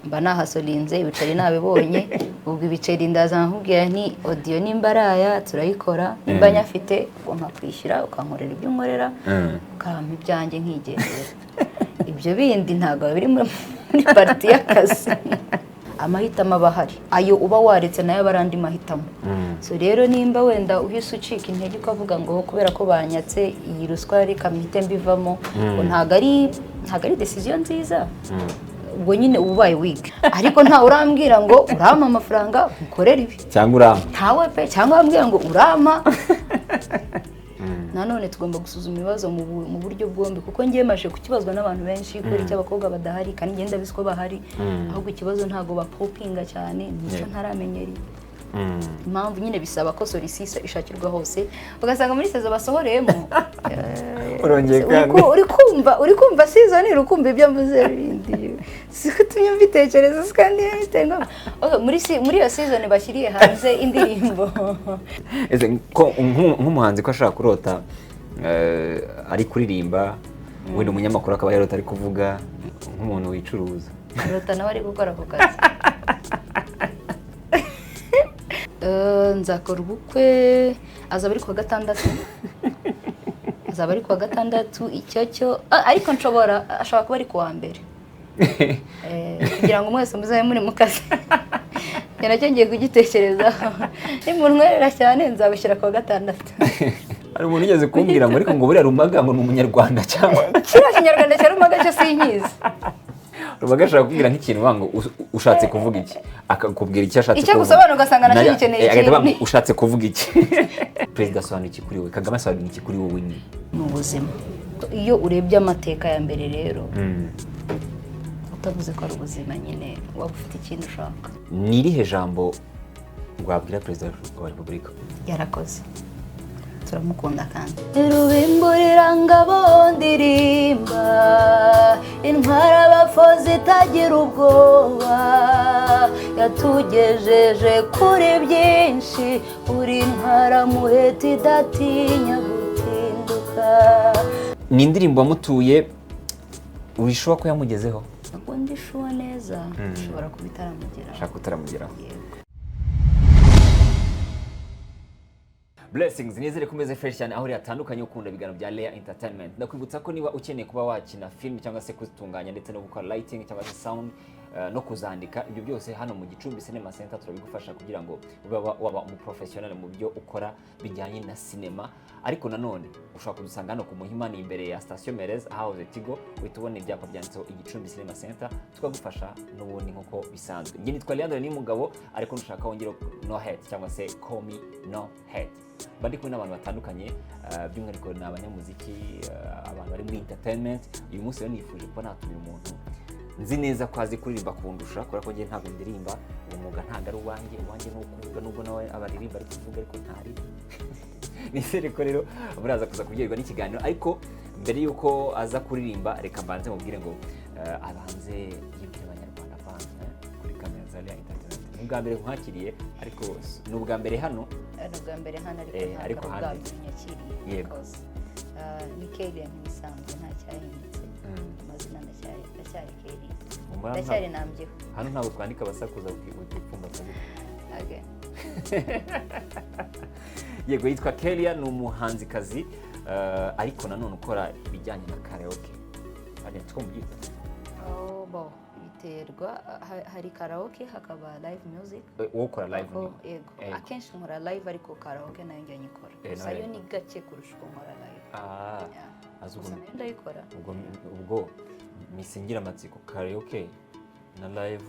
Mba nahasorinze ibiceri nabibonye. Ubwo ibiceri ndaza nkakubwira nti audio nimba ari aya turayikora, nimba nyafite ubwo nkakwishyura, ukankorera ibyo unkorera, ukampa ibyanjye nkigendera. Ibyo bindi ntabwo biri muri partie y'akazi. Amahitamo aba ahari, ayo uba waretse nayo aba ari andi mahitamo. So rero nimba wenda uhise ucika intege ukavuga ngo kubera ko banyatse iyi ruswa reka mpite mbivamo, ngo ntabwo ari decision nziza. Ubwo nyine uba ubaye weak. Ariko ntawe urambwira ngo urampa amafaranga nkorere ibi. Cyangwa urampa. Ntawe pe. Cyangwa wambwira ngo urampa. Nanone tugomba gusuzuma ibibazo mu buryo bwombi, kuko ngiye maje kukibazwa n'abantu benshi kubera icyo abakobwa badahari, kandi ngenda ndabizi ko bahari. Ahubwo ikibazo ntabwo bapopinga cyane, nicyo ntaramenyereye. Impamvu nyine bisaba ko solution ishakirwa hose, ugasanga muri saison basohoreyemo Urongeye kandi. Uri kumva season, uri kumva ibyo mvuze bindi si ko utumye mbitekereza si kandi biteye ngombwa. Okay, muri iyo season bashyiriye hanze indirimbo. Ese ko nk'umuhanzi ko ashaka kurota ari kuririmba, wenda umunyamakuru akaba yarota ari kuvuga, nk'umuntu wicuruza? Rota nawe ari gukora ako kazi. Nzakora ubukwe, azaba ari kuwa gatandatu, azaba ari kuwa gatandatu. Icyo cyo ariko nshobora, ashobora kuba ari kuwa mbere, kugira ngo mwese muzabe muri mu kazi. Njye nacyo ngiye kugitekerezaho. Nimuntwerera cyane nzabishyira kuwa gatandatu. Hari umuntu ugeze kumbwira ngo ariko ngo buriya Rumaga ngo ni Umunyarwanda cyangwa? Kiriya Kinyarwanda cya Rumaga cyo sinkizi. Rumaga ashobora kubwira nk'ikintu uvuga ngo ushatse kuvuga iki, akakubwira icyo ashatse Icyo kuvuga. Gusobanura ugasanga nacyo gikeneye agahita avuga ngo ikindi. Ushatse kuvuga iki? Perezida asobanura iki kuri wowe? Kagame asobanura iki kuri wowe nyine? Ni ubuzima. Iyo urebye amateka ya mbere rero, utavuze ko ari ubuzima nyine, waba ufite ikindi ushaka. Ni irihe jambo wabwira Perezida wa Repubulika? Yarakoze, turamukunda. Kandi rubimburira ngabo ndirimba intwara abafozi itagira ubwoba, yatugejeje kuri byinshi. Uri intwara muheta idatinya gutinduka. Ni indirimbo wamutuye, wishuwa ko yamugezeho? Ntabwo ndi sure neza, ishobora kuba itaramugeraho. Ushaka utaramugeraho. Yego. Blessings, nizere ko umeze fresh cyane aho uri hatandukanye, ukunda ibiganiro bya Lea Entertainment. Ndakwibutsa ko niba ukeneye kuba wakina film cyangwa se kuzitunganya ndetse no gukora lighting cyangwa se sound, no kuzandika, ibyo byose hano mu Gicumbi Cinema Center turabigufasha kugira ngo ube waba umuprofessional mu byo ukora bijyanye na sinema. Ariko nanone ushobora kudusanga hano ku Muhima, ni imbere ya station Merez ahahoze Tigo, uhita ubona ibyapa byanditseho Igicumbi Cinema Center, tukagufasha n'ubundi nk'uko bisanzwe. Njye nitwa Leandro Nimugabo, ariko nushaka wongere No Hate cyangwa se call me No Hate. Mba ndi kumwe n'abantu batandukanye, by'umwihariko ni abanyamuziki, abantu bari muri entertainment. Uyu munsi rero nifuje kuba natumira umuntu nzi neza ko azi kuririmba kundusha, kubera ko njye ntabwo ndirimba, uwo mwuga ntabwo ari uwanjye. Uwanjye ni ukuvuga, nubwo nawe abaririmba ari kuvuga ariko ntari. Nizere ko rero muraza kuza kuryoherwa n'ikiganiro. Ariko mbere y'uko aza kuririmba, reka mbanze mubwire ngo abanze yibwire Abanyarwanda kwanza, kuri kamera za Lea Entertainment. Ni ubwa mbere nkwakiriye, ariko ni ubwa mbere hano. Ni ubwa mbere hano, ariko ntabwo ariko ari ubwa hanze. mbere nyakiriye. Yego. Because, ni Kellia nk'ibisanzwe, nta cyahindutse. Amazina ndacyari Kellia. Humura. Ndacyari nambyeho. Hano ntabwo twandika abasakuza, upfumbata. Okay. Yego, yitwa Kellia, ni umuhanzikazi, ariko nanone ukora ibijyanye na karaoke. Hariya two mubyita? Oh, bo biterwa. Hari karaoke, hakaba live music. Wowe ukora live? Yego. Yego. Akenshi nkora live, ariko karaoke nayo njya nyikora. Gusa Nayo yo ni gake kurusha uko nkora live. Yeah. Azi Gusa nayo ndayikora. Ubwo misingira amatsiko, karaoke na live,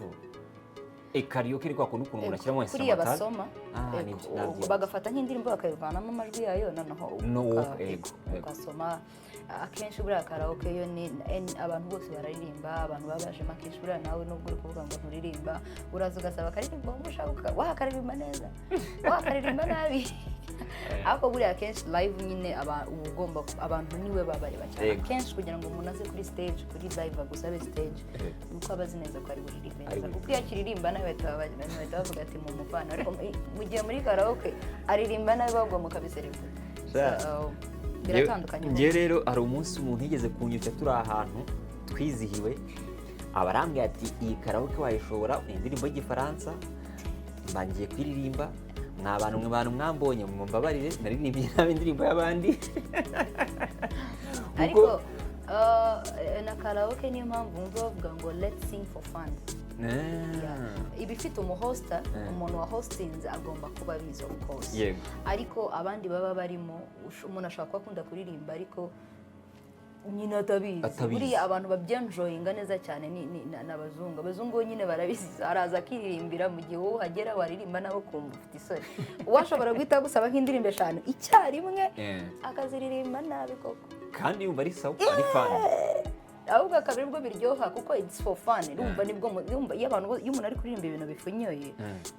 karaoke ni kwa kundi ukuntu umuntu ashyiramo Kuriya instrumental. basoma. Ah, Yego, nibyo, nabyibuze. bagafata nk'indirimbo bakayivanamo amajwi yayo, noneho No, yego, yego. ugasoma. Akenshi buriya karaoke yo ni abantu bose bararirimba, abantu baba bajemo. Akenshi buriya nawe nubwo uri kuvuga ngo nturirimba, uraza ugasaba akaririmba wumva ushaka, wakaririmba neza, wakaririmba nabi. Ariko buriya akenshi live nyine uba ugomba abantu niwe babareba cyane. Akenshi kugira ngo umuntu aze kuri stage, kuri live agusabe stage, nuko aba azi neza ko ari buririmbe Ari neza, buririmbe. kuko iyo akiririmba nabi bahita bavuga ati mumuvane. Ariko mu gihe muri karaoke aririmba nabi, bagwa mukabiserebura. So, biratandukanye. Njyewe rero hari umunsi umuntu yigeze kunyushya turi ahantu twizihiwe. Abarambwira ati iyi karaoke wayishobora, ni indirimbo y'Igifaransa, mbangiye kuririmba. Mwa bantu mwe, bantu mwambonye, mumbabarire, naririmbye nabi indirimbo y'abandi. Ariko na karaoke niyo mpamvu wumva bavuga ngo "Let's sing for fun." Iba ifite umuhosta, umuntu wa hostinze agomba kuba abizi, of course. Ariko abandi baba barimo, umuntu ashobora kuba akunda kuririmba ariko nyine atabizi. Atabizi. Buriya abantu babyenjoyinga neza cyane ni abazungu. Abazungu bo nyine barabizi, araza akiririmbira, mu gihe wowe uhagera waririmba nabo ukumva ufite isoni. Uwashobora guhita agusaba nk'indirimbo eshanu icyarimwe, akaziririmba nabi koko. Kandi yumva ari sawa, ari fun. Ahubwo akaba aribwo biryoha, kuko it's for fun. Urumva nibwo urumva iyo abantu iyo umuntu ari kuririmba ibintu bifunyoye,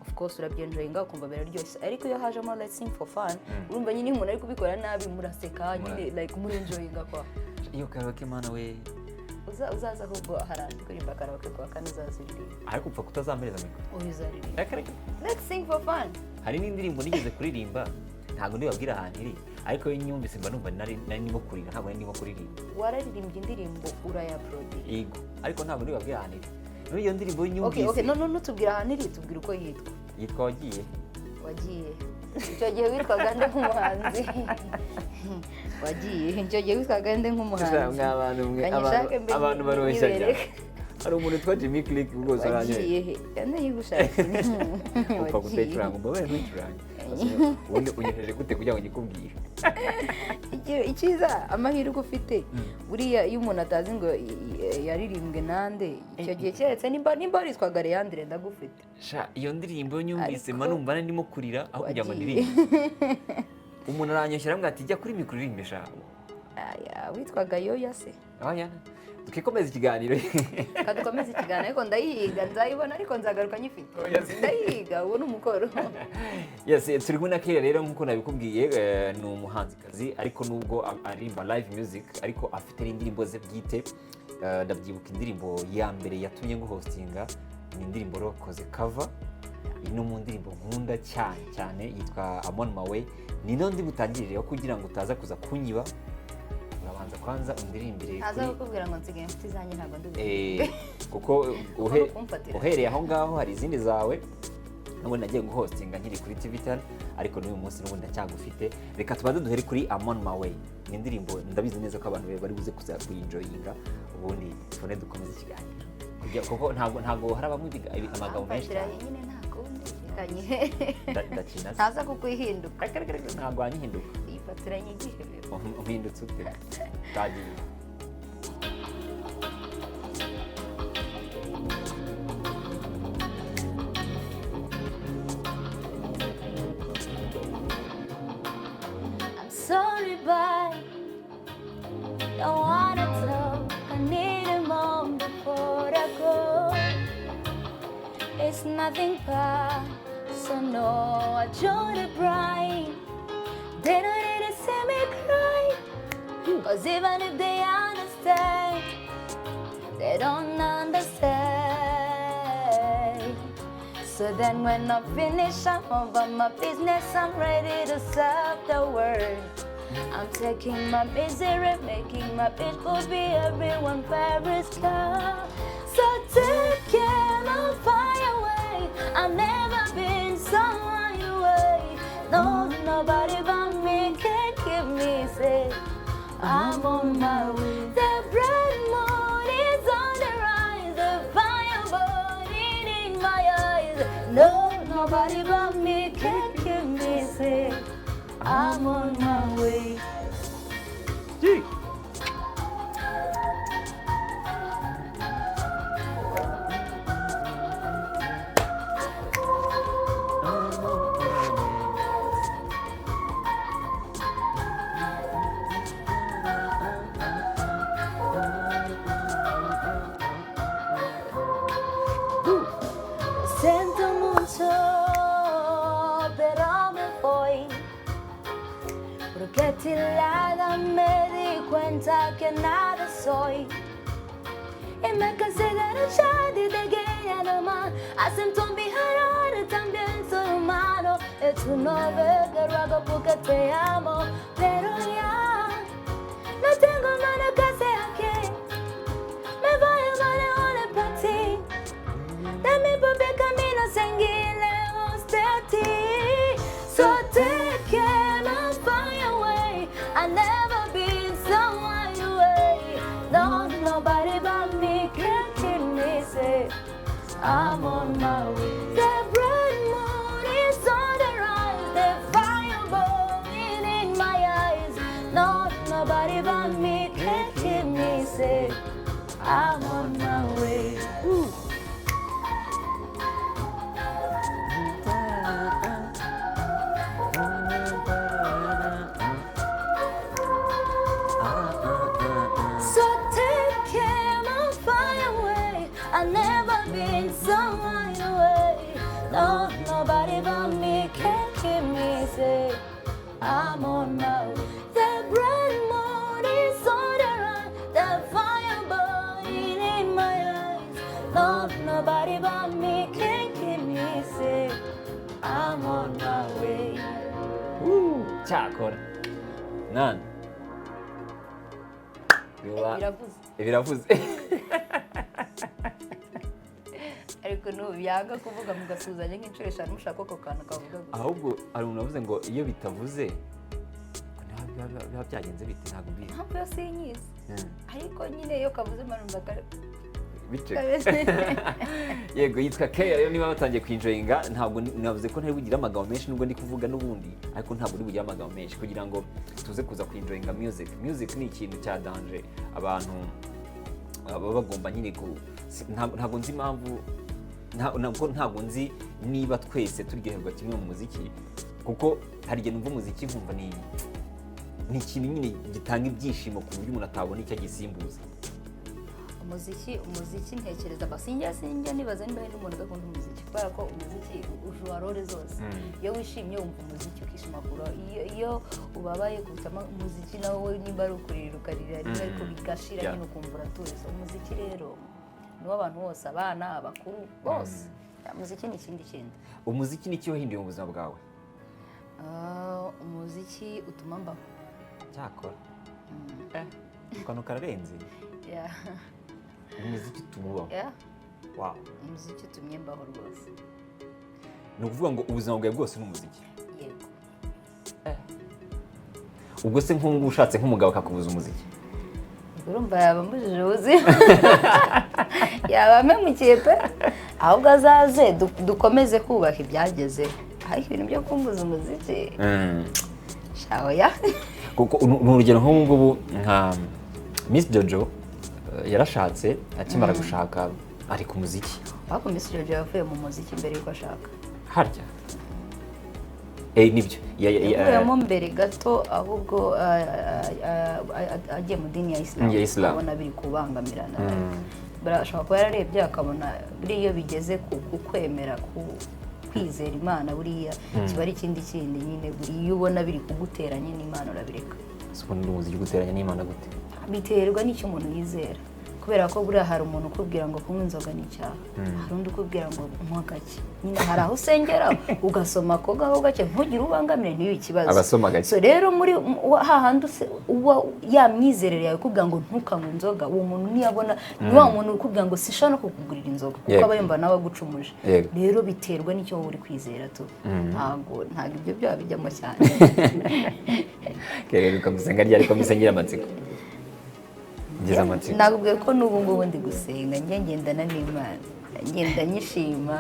of course urabyenjoyinga, ukumva biraryoshye. Ariko iyo hajemo "Let's sing for fun", urumva nyine iyo umuntu ari kubikora nabi muraseka nyine, like murenjoyinga kwa. Iyo karaoke, mana we! Uzaza ahubwo harandi kuririmba karaoke kuwa kane, uzaza uririmba. Ariko upfa kutazampereza mikoro. Uyu uzaririmba. Reka, reka. "Let's sing for fun." Hari n'indirimbo nigeze kuririmba, ntabwo ndibabwira ahantu iri, ariko iyo nyumvise mba numva nari ndimo kurira, ntabwo nari ndimo kuririmba. Wararirimbye indirimbo urayaporodinga? Yego, ariko ntabwo ndibabwira ahantu iri. Muri iyo ndirimbo iyo Okay. nyumvise. Okay, no, ntutubwire ahantu iri, tubwire uko yitwa. Yitwa "Wagiye". Wagiye. Icyo gihe witwaga nde nk'umuhanzi? Wagiye, icyo gihe witwaga nde nk'umuhanzi? Abantu mwe, Kanyishake mbe abantu baroshya. nyibereke. Hari umuntu witwa Jimmy Click rwose Wagiye aranyoye. he? Yanayigushakira. Upfa kutayicuranga, umbabarire ntuyicurange. Ubundi unyohereje gute kugira ngo nyikubwire? Icyiza, amahirwe ufite, buriya iyo umuntu atazi ngo yaririmbwe nande icyo gihe, keretse nimba waritwaga Leandre ndagufite. Sha, iyo ndirimbo iyo nyumvise Ariko mba numva nari ndimo kurira aho kugira ngo wagiye. ndirimbe. Umuntu aranyoshyera aramubwira ati jya kuri mikoro uririmbe sha. Aya, witwaga Yoya se? Oya, tukikomeza ikiganiro. Kadukomeze ikiganiro, ariko ndayihiga, nzayibona, ariko nzagaruka nyifite. Oya se. Ndayihiga, ubu ni umukoro. Yes, turi kumwe na Kelly rero, nk'uko nabikubwiye, ni umuhanzikazi, ariko nubwo aririmba live music, ariko afite n'indirimbo ze bwite. Ndabyibuka indirimbo ya mbere yatumye nguhostinga ni indirimbo rokoze cover, iri no mu ndirimbo nkunda cyane cyane, yitwa "I'm on my way". Ni no ndi butangirireho kugira ngo utaza kuza kunyiba, urabanza kwanza undirimbire. Ntaza kuri kukubwira ngo nsigaye mfite izanjye, ntabwo ndi kuko kumfatira. uhereye aho ngaho hari izindi zawe n'ubundi nagiye guhostinga nkiri kuri TV 10, ariko n'uyu munsi n'ubundi ndacyagufite. Reka tubanze duhere kuri "I'm on my way". Ni indirimbo ndabizi neza ko abantu bari buze kuza kuyinjoyinga, ubundi tubone dukomeze ikiganiro. Kuko ntabwo harabamo amagambo menshi Amfatira cyane. nyine, nta kundi, reka nyihe. Ndakina se. Ntaza kukwihinduka. Reka, reka, reka, ntabwo wanyihinduka. Yifatiranye igihebe. Umpindutse ute? Tagiye. I'm sorry, but don't wanna talk. I need a moment before I go. It's nothing personal. I joined the bride. They don't need to see me cry. 'Cause even if they understand, they don't understand. So then when I finish, I'm over my business, I'm ready to serve the world. I'm taking my misery, making my bitch could be everyone favorite star. So take care, I'm far away. I've never been so on your way. No, nobody but me can keep me safe. I'm on my way. The bright moon is on the rise, the fire burning in my eyes. No, nobody but me can keep me safe. I'm on my way. G. Lo siento mucho, pero me voy. Porque a tu lado me di cuenta que nada soy. Y me cansé de luchar y de guerra nomás. Acepto mi error, también soy humano. Y tú no ves que lo hago porque te amo. Pero ya no tengo nada que hacer aquí. Me voy a morir para Dame propio camino seguir lejos de ti. So take care, I'm far away. I never been so wide awake. No, nobody but me can keep me safe. I'm on my way. The bright moon is on the rise, the fire burning in my eyes. No, nobody but me can keep me safe. I'm on my way. So take care, I'm far away. I've never been so wide awake. No, nobody but me can keep me safe. I'm on my way. The bright moon is on the rise, the fire burning in my eyes. No, nobody but me can keep me safe. I'm on my way. Cyakora nani Biba- Biravuze. Biravuze. Ariko n'ubu yanga kuvuga mugasuhuzanya nk'inshuro 5 mushaka ko ako kantu kavuga gusa. Ahubwo hari umuntu wavuze ngo iyo bitavuze ngo biba byagenze bite, ntabwo mbizi. Impamvu yo sinyizi, ariko nyine iyo kavuze mba kare Biceka. Kabeze. Yego, yitwa Keya. Rero niba batangiye kwinjoyinga, ntabwo navuze ko ntari bugire amagambo menshi, nubwo ndi kuvuga n'ubundi, ariko ntabwo uri bugire amagambo menshi kugira ngo tuze kuza kwinjoyinga music. Music ni ikintu cya danger, abantu baba bagomba nyine ku ntabwo nzi impamvu, ntabwo nzi niba twese turyoherwa kimwe mu muziki, kuko hari igihe numva umuziki nkumva ni ikintu nyine gitanga ibyishimo ku buryo umuntu atabona icyo agisimbuza. Umuziki ntekereza ba sinjya nibaza niba hari n'umuntu udakunda umuziki, kubera ko umuziki ujura role zose. Iyo wishimye wumva umuziki ukishimagura, iyo ubabaye kubitamo umuziki nawe, nimba ari ukurira ukarira rimwe, ariko bigashira, nyine ukumva uratuje. So, umuziki rero ni uw'abantu bose, abana, abakuru, bose. Umuziki ni ikindi kintu. Umuziki ni iki wahinduye mu buzima bwawe? Ah, umuziki utuma mbaho. Cyakora akantu kararenze. Umuziki utuma ubaho? Yeah. Wow. Umuziki utumye mbaho rwose. Ni ukuvuga ngo ubuzima bwawe bwose ni umuziki? Yego. Ubwo se nk'ubu ngubu ushatse nk'umugabo akakubuza umuziki? Urumva yaba ambujije ubuzima, yaba ampemukiye pe. Ahubwo azaze dukomeze kubaka ibyagezeho, ariko ibintu byo kumbuza umuziki, shaoya. Kuko ni urugero nk'ubu ngubu nka Miss Jojo, yarashatse, akimara gushaka ari ku muziki. Ariko Miss Jojo yavuye mu muziki mbere y'uko ashaka. Harya nibyo. Yavuyemo mbere gato, ahubwo agiye mu dini ya Isilamu. Ya Islam. Abona biri kubangamirana. Ashobora kuba yararebye akabona buriya iyo bigeze ku kwemera, ku kwizera Imana, buriya kiba ari ikindi kindi nyine. Buriya iyo ubona biri kuguteranya n'Imana urabireka. Ese ubundi umuziki uguteranya n'Imana gute? Biterwa n'icyo umuntu yizera, kubera ko buriya hari umuntu ukubwira ngo kunywa inzoga ni icyaha, hari undi ukubwira ngo nywa gake. Nyine hari aho usengera ugasoma ako gaho gake, ntugire ubangamire, ntibibe ikibazo. Abasoma gake. So rero muri hahandi uba ya myizerere yawe ikubwira ngo ntukanywe inzoga, uwo muntu niyabona ni wa muntu ukubwira ngo sishobora no kukugurira inzoga, kuko aba yumva nawe agucumuje. Rero biterwa n'icyo wowe uri kwizera tu. Ntabwo ibyo byaba bijyamo cyane. Rero ukamusenga ryari, ko musengera amatsiko, ngize amatsiko? Nakubwiye ko n'ubu ngubu ndi gusenga, njye ngendana n'Imana, ngenda nyishima.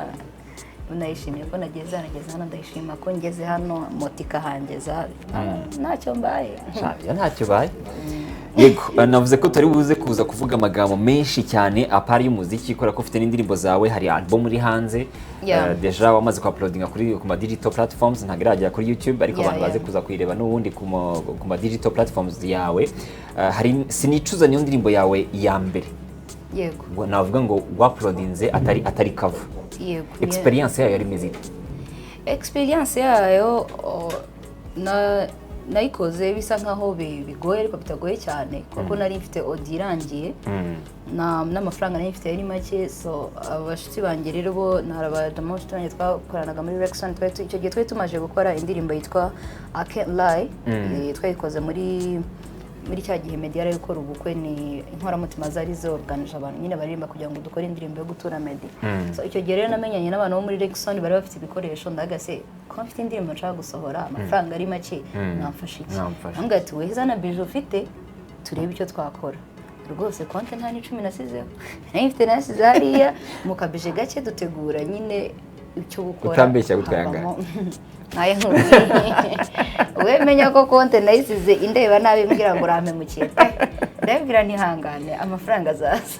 Nayishimiye ko nageze hano, ngeze hano ndayishima ko ngeze hano, moto ikahangeza, ntacyo mbaye. Sha, ntacyo baye. Yego, navuze ko tutari buze kuza kuvuga amagambo menshi cyane apari y'umuziki, kubera ko ufite n'indirimbo zawe, hari album uri hanze. Déjà wamaze ku uploadinga kuri ku ma digital platforms, ntabwo iragera kuri YouTube, ariko abantu baze kuza kuyireba n'ubundi ku ma digital platforms yawe. Hari Sinicuza, niyo ndirimbo yawe ya mbere. Yego. Ngo navuga ngo wauploadinze atari cover? Yego. Experience yayo yari imeze ite? Experience yayo, nayikoze bisa nkaho bigoye, ariko bitagoye cyane, kuko nari mfite audio irangiye n'amafaranga nari mfite yari make. So abashuti banjye rero bo ni abadamu, bashuti banjye twakoranaga muri Rexon, icyo gihe twari tumaze gukora indirimbo yitwa I Can't Lie. Twayikoze muri Muri cya gihe Meddy yari ari gukora ubukwe, ni Inkoramutima zari zorganije abantu nyine baririmba kugira ngo dukore indirimbo yo gutura Meddy. So icyo gihe rero namenyanye n'abantu bo muri Rexon bari bafite ibikoresho. Ndagase ko mfite indirimbo nshaka gusohora, amafaranga ari make, mwamfasha iki? Mwamfasha. Ambwira ati: "Weza na budget ufite, turebe icyo twakora." Rwose konti nta n'icumi nasizeho, nari mfite, nasize hariya mu kabije gake, dutegura nyine icyo gukora. Utambeshya, gutwaye angahe? Ntayo nkubwiye. We menya ko konti nayisize indeba nabi, mbwira ngo urampemukiye pe. Ndabibwira ntihangane, amafaranga azaza.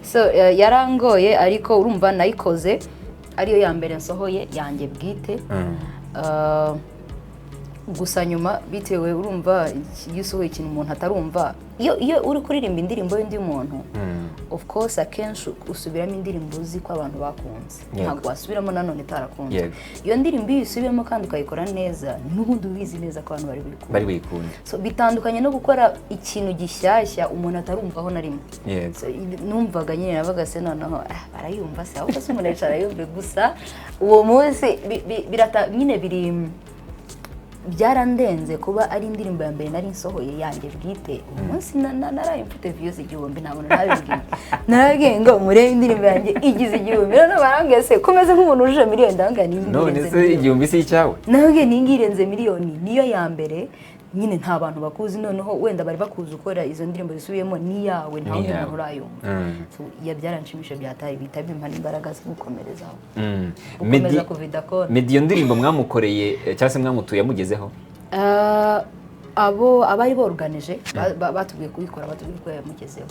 So yarangoye, ariko urumva nayikoze ariyo ya mbere nsohoye yanjye bwite. Gusa nyuma bitewe, urumva iyo usohoye ikintu umuntu atarumva, iyo uri kuririmba indirimbo y'undi muntu, of course akenshi usubiramo indirimbo uzi ko abantu bakunze. Ntabwo wasubiramo nanone itarakunzwe. Iyo ndirimbo iyo uyisubiyemo kandi ukayikora neza, n'ubundi ubizi neza ko abantu bari buyikunde. Bari buyikunde. So, bitandukanye no gukora ikintu gishyashya umuntu atarumvaho na rimwe. So, numvaga nyine, navuga se noneho barayumva se? Ahubwo se umuntu yicara yumve gusa uwo munsi nyine biri byarandenze kuba ari indirimbo ya mbere nari nsohoye yanjye bwite. Umunsi naraye mfite views 1000, ntabwo narabibwiye, narabwiye ngo murebe indirimbo yanjye igize 1000. Noneho barambwiye: "Se komeze nk'umuntu wujuje miliyoni?" Ndababwira ni None irenze se miliyoni. 1000 si icyawe? Nababwiye ni iyi irenze miliyoni, niyo ya mbere nyine. Nta bantu bakuzi, noneho wenda bari bakuzi ukora izo ndirimbo zisubiyemo, n'iyawe nta wundi N'iyawe. muntu urayumva. So, iya byaranshimishije, byataye bihita bimpa n'imbaraga zo gukomerezaho, gukomeza kuvidakora. Meddy, iyo ndirimbo mwamukoreye cyangwa se mwamutuye yamugezeho? Abo abari boruganije batubwiye kubikora, batubwiye ko yamugezeho.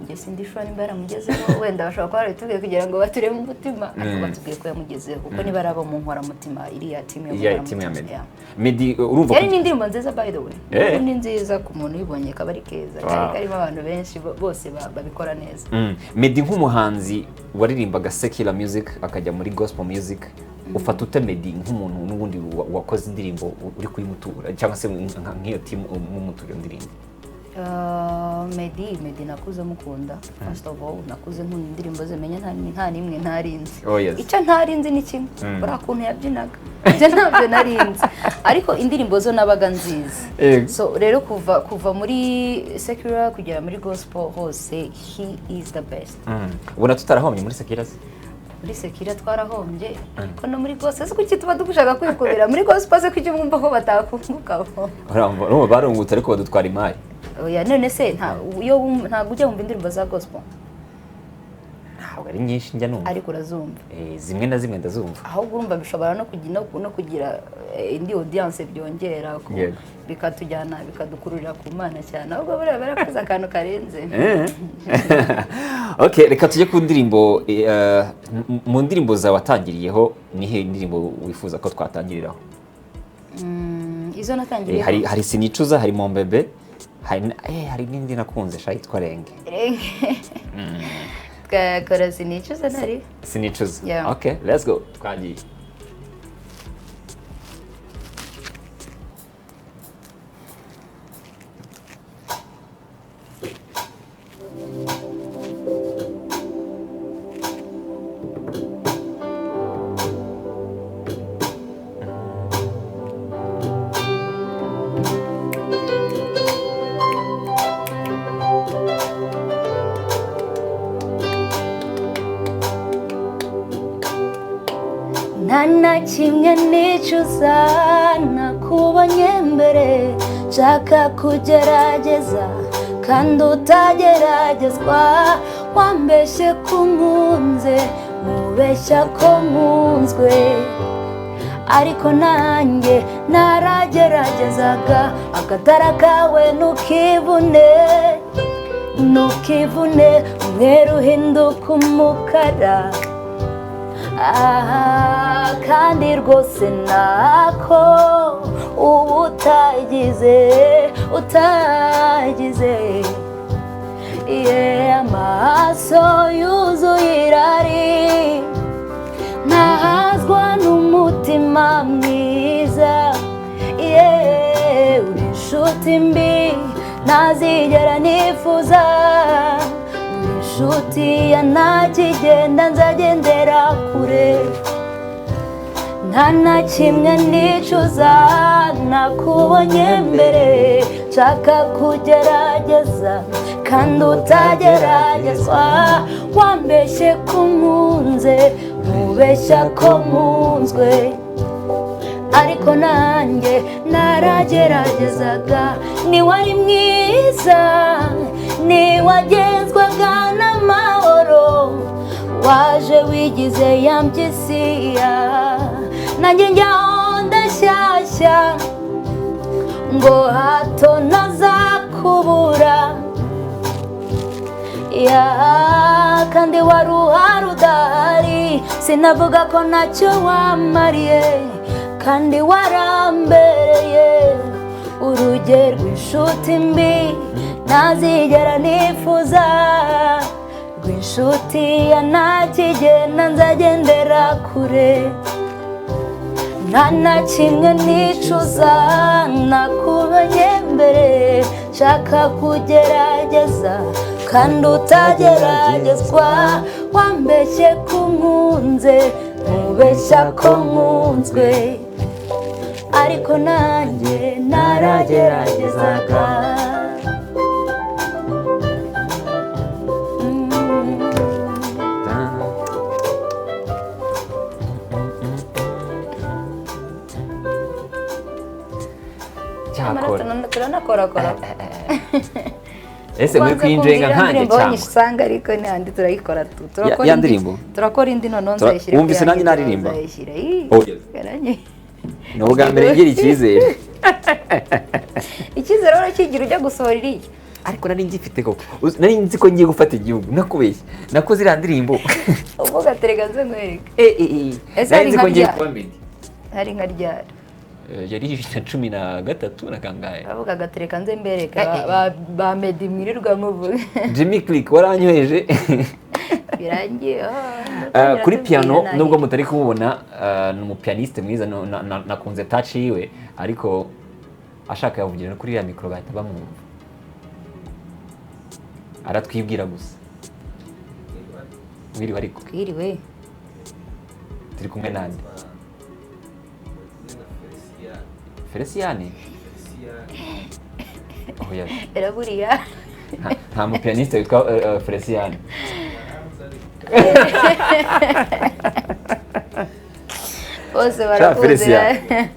Njye sindi sure nimba yaramugezeho, wenda bashobora kuba barabitubwiye kugira ngo batureme umutima, ariko batubwiye ko yamugezeho kuko niba ari abo mu Nkoramutima, iriya timu yo mu Iya, timu ya Nkoramutima, Meddy. yeah. Meddy, urumva Yari n'indirimbo nziza, by the way. Ni nziza ku muntu uyibonye, kaba ari keza. Kari karimo abantu benshi bose babikora neza. Meddy nk'umuhanzi waririmbaga secular music akajya muri gospel music, ufata ute Meddy nk'umuntu n'ubundi wakoze indirimbo uri kuyimutura, cyangwa se nk'iyo timu mumutura iyo ndirimbo? Meddy nakuze mukunda. First of all, nakuze nkunda indirimbo ze, menya nta n'imwe ntarinzi. Oh, yes. Icyo ntarinzi ni kimwe, uriya kuntu yabyinaga, ibyo ntabyo narinzi, ariko indirimbo zo nabaga nzizi. So rero kuva muri secular kugera muri gospel hose, he is the best. Ubona tutarahombye muri secular se? Muri secular twarahombye, ariko no muri gospel se kuki tuba dushaka kwikubira muri gospel se? Kuki mwumva ko batakungukaho? Urumva barungutse, ariko badutwara imari. Oya, none se ntabwo ujya wumva indirimbo za gospel? Ntabwo ari nyinshi njya numva. Ariko urazumva? Zimwe na zimwe ndazumva. Ahubwo urumva bishobora no kugira indi audience byongera bikatujyana, bikadukururira ku Mana cyane. Ahubwo buriya barakoze akantu karenze. Okay, reka tujye ku ndirimbo. Mu ndirimbo zawe watangiriyeho, nihe ndirimbo wifuza ko twatangiriraho? Izo natangiriyeho? Hari Sinicuza, hari Mombebe, hari n'indi nakunze sha yitwa Renge. Twakora Sinicuza nari. Sinicuza. Yeah. Okay, let's go, twagiye. Nta na kimwe nicuza nakubonye mbere, nshaka kugerageza kandi utageragezwa. Wambeshye ko nkunze, mubeshya ko nkunzwe, ariko nanjye narageragezaga. Agatara kawe ntukivune, ntukivune, umweru uhinduka umukara. Aha kandi rwose nako uba utagize, utagize ye amaso yuzuye irari, ntahazwa n'umutima mwiza. Ye uri inshuti mbi ntazigera nifuza, uri inshuti ya ntakigenda, nzagendera kure. Nta na kimwe nicuza nakubonye mbere. Nshaka kugerageza kandi utageragezwa. Wambeshye ko nkunze, nkubeshya ko nkunzwe, ariko nanjye narageragezaga. Niwari mwiza, niwagenzwaga n'amahoro, waje wigize ya mpyisiya, nanjye njyaho ndashyashya ngo hato ntazakubura. Ya kandi wari uhari udahari, sinavuga ko ntacyo wamariye, kandi warambereye urugero rw'inshuti mbi ntazigera nifuza, rw'inshuti ya ntakigenda nzagendera kure. Nta na kimwe nicuza nakubonye mbere. Nshaka kugerageza kandi utageragezwa. Wambeshye ko nkunze, nkubeshya ko nkunzwe, ariko nanjye narageragezaga. Cyakora Turanakorakora. Ese muri kwinjenga nkanjye cyangwa usanga ariko n'andi turayikora tu turakora Ya ndirimbo? Turakora indi noneho nzayishyira. Wumvise nanjye naririmba? Nzayishyira. Oh. Ni ubwa mbere ngira icyizere. Icyizere urakigira ujya gusohora iriya. Ariko nari ngifite koko, nari nzi ko ngiye gufata igihugu, nakubeshye nakoze iriya ndirimbo. Uvuga terega nze nkwereke. Ese Nari hari nzi ko nka ngiye ryari? kuba Meddy. Hari nka ryari? Yari 2013 na kangahe. Bavuga gatereka nze mbereke ba Meddy mwirirwa muvuga. Jimmy Click waranyoheje. Birangiye. Kuri piano nubwo mutari kumubona, ni umupianiste mwiza, nakunze touch yiwe, ariko ashaka yavugira no kuri iriya mikoro bahita bamwumva. Aratwibwira gusa. Mwiriwe ariko. Twiriwe. Turi kumwe nande? Feliciane? Oh yes. Era buriya. Nta mupianiste witwa Feliciane. Bose barakuzi. Feliciane.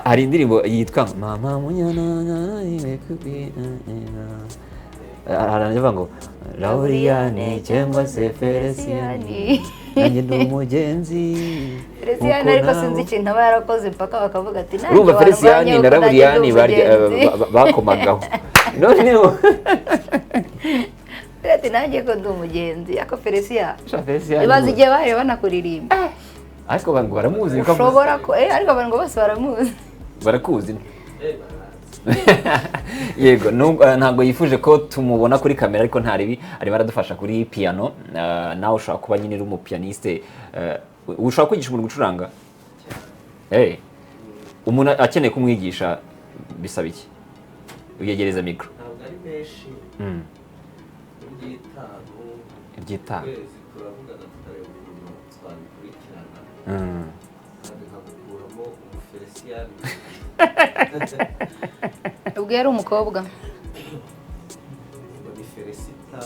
Hari indirimbo yitwa Mama Munyana haravuga ngo Lauriane cyangwa se Feliciane, nanjye ndi umugenzi. Feliciane ariko sinzi ikintu aba yarakoze mpaka bakavuga ati nanjye Urumva Feliciane na warwanya Lauriane bakomagaho. Noneho ati nanjye ko ndi umugenzi, ako Feliciane Feliciane ibaze igihe bari banakuririmba. Ariko abantu baramuzi. Ushobora ko ariko abantu bose baramuzi. Barakuzi. Yego, ntabwo yifuje ko tumubona kuri kamera, ariko nta ribi arimo aradufasha kuri piano. Nawe ushobora kuba nyine uri umupianiste, ushobora kwigisha umuntu gucuranga. Umuntu akeneye kumwigisha bisaba iki? Uyegereza mikoro. Ntabwo ari menshi. Iby'itanu. Kwezi turavugana tukareba ukuntu twabikurikirana. Kandi nkagukuramo umufelisiyani. Ubwo yari umukobwa. Ngo ni Felicita.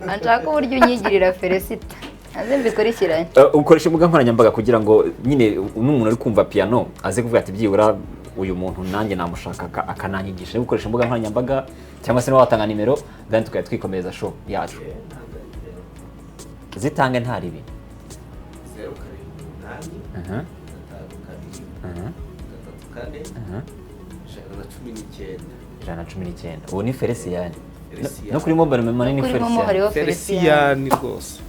Anshaka uburyo unyigirira Felicita. Aze mbikurikiranye. Ukoresha imbuga nkoranyambaga kugira ngo nyine n'umuntu uri kumva piano aze kuvuga ati byibura uyu muntu nanjye namushaka akananyigisha. Gukoresha imbuga nkoranyambaga cyangwa se watanga nimero, then tukajya twikomereza show yacu. Zitange nta ribi. 0 7 8 5 2 3 4 119. 119. Ubu ni Feliciane. No kuri mobile money ni Feliciane. Feliciane rwose.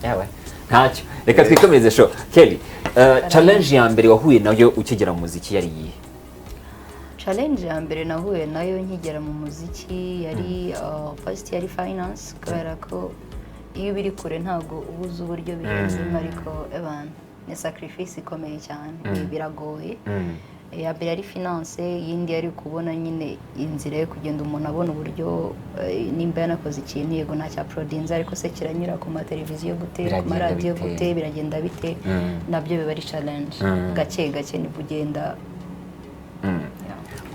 Yawe. Ntacyo. Reka twikomereze show. Kelly, challenge ya mbere wahuye nayo ukigera mu muziki yari iyihe? Challenge ya mbere nahuye nayo nkigera mu muziki yari first yari finance, kubera ko iyo biri kure ntabwo ubuze uburyo bihenzemo, ariko abantu ni sacrifice ikomeye cyane, biragoye. Ya mbere yari finance, yindi yari kubona nyine inzira yo kugenda umuntu abona uburyo nimba yanakoze ikintu yego nta cya prodinze ariko se kiranyura ku mateleviziyo gute, ku maradiyo gute, biragenda bite, nabyo biba ari challenge. Gake gake nibwo ugenda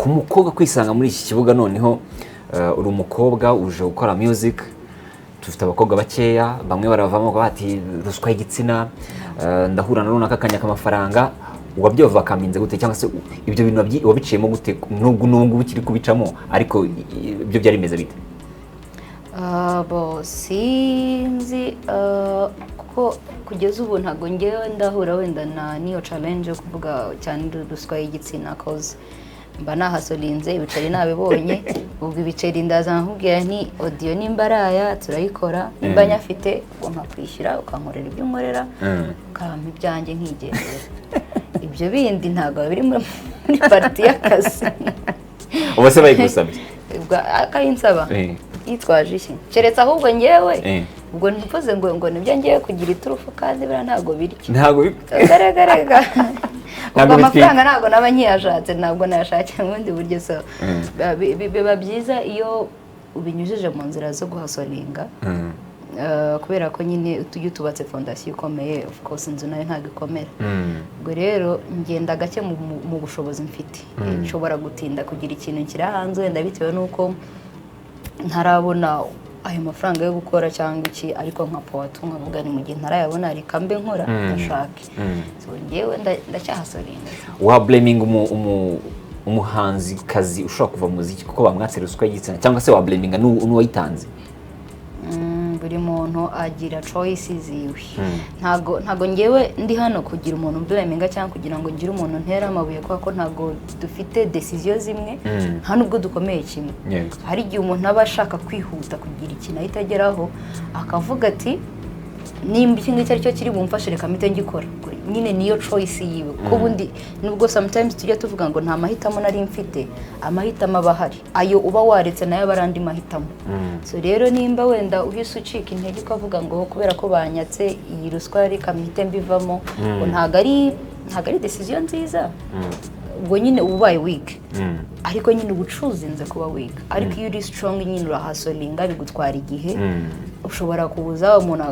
Ku mukobwa kwisanga muri iki kibuga noneho, uri umukobwa uje gukora music, dufite abakobwa bakeya, bamwe baravamo bati ruswa y'igitsina, ndahura na runaka akanyaka amafaranga. Wabyovakaminze gute, cyangwa se ibyo bintu wabiciyemo gute, nubwo n'ubu ukiri kubicamo, ariko ibyo byari bimeze bite? Bo sinzi, kuko kugeza ubu ntabwo ngewe ndahura wenda na niyo challenge yo kuvuga cyane ruswa y'igitsina, cause mba nahasolinze, ibiceri nabibonye. Ubwo ibiceri ndaza nkubwira nti audio nimba ari aya turayikora, nimba nyafite ubwo nkakwishyura, ukankorera ibyo unkorera, ukampa ibyanjye nkigendera. Ibyo bindi ntabwo biri muri part y'akazi. Ubu se bayigusabye? Ubwo akayinsaba yitwaje iki? Keretse ahubwo ngewe ubwo ntivuze ngo nibyo ngiye kugira iturufu, kandi buriya ntabwo birya. Ntabwo Garagaraga Ntabwo ubwo bitwika. Amafaranga ntabwo naba nkiyashatse, ntabwo nayashakira mu bundi buryo. So biba byiza iyo ubinyujije mu nzira zo guhasolinga, kubera ko nyine tujya tubatse fondasiyo ikomeye, of course inzu nayo ntabwo ikomera. Ubwo rero ngenda gake mu bushobozi mfite. Nshobora gutinda kugira ikintu nshyira hanze wenda bitewe n'uko ntarabona ayo mafaranga yo gukora cyangwa iki, ariko nka powatu nkavuga ni mu gihe ntarayabona reka mbe nkora ndashake. So ngewe ndacyahasoringa. Wa blaminga umuhanzikazi ushobora kuva mu muziki kuko bamwatse ruswa y'igitsina, cyangwa se wa blaminga n'uwayitanze? Buri muntu agira choice ziwe. Ntago ngewe ndi hano kugira umuntu blaminga cyangwa kugira ngo ngire umuntu ntera amabuye, kubera ko ntago dufite decision zimwe, nta nubwo dukomeye kimwe. Hari igihe umuntu aba ashaka kwihuta kugira ikintu ahita ageraho, akavuga ati nimba iki ngiki aricyo kiri bumfashe reka mpite ngikora. Nyine niyo choice yiwe, kuko ubundi nubwo sometimes tujya tuvuga ngo nta mahitamo nari mfite, amahitamo aba ahari, ayo uba waretse nayo aba ari andi mahitamo. So rero nimba wenda uhise ucika intege ukavuga ngo kubera ko banyatse iyi ruswa reka mpite mbivamo, ngo ntabwo ari decision nziza, ubwo nyine uba ubaye weak. Ariko nyine uba ucuzinze kuba weak. Ariko iyo uri strong nyine urahasolinga, bigutwara igihe. Ushobora kuza umuntu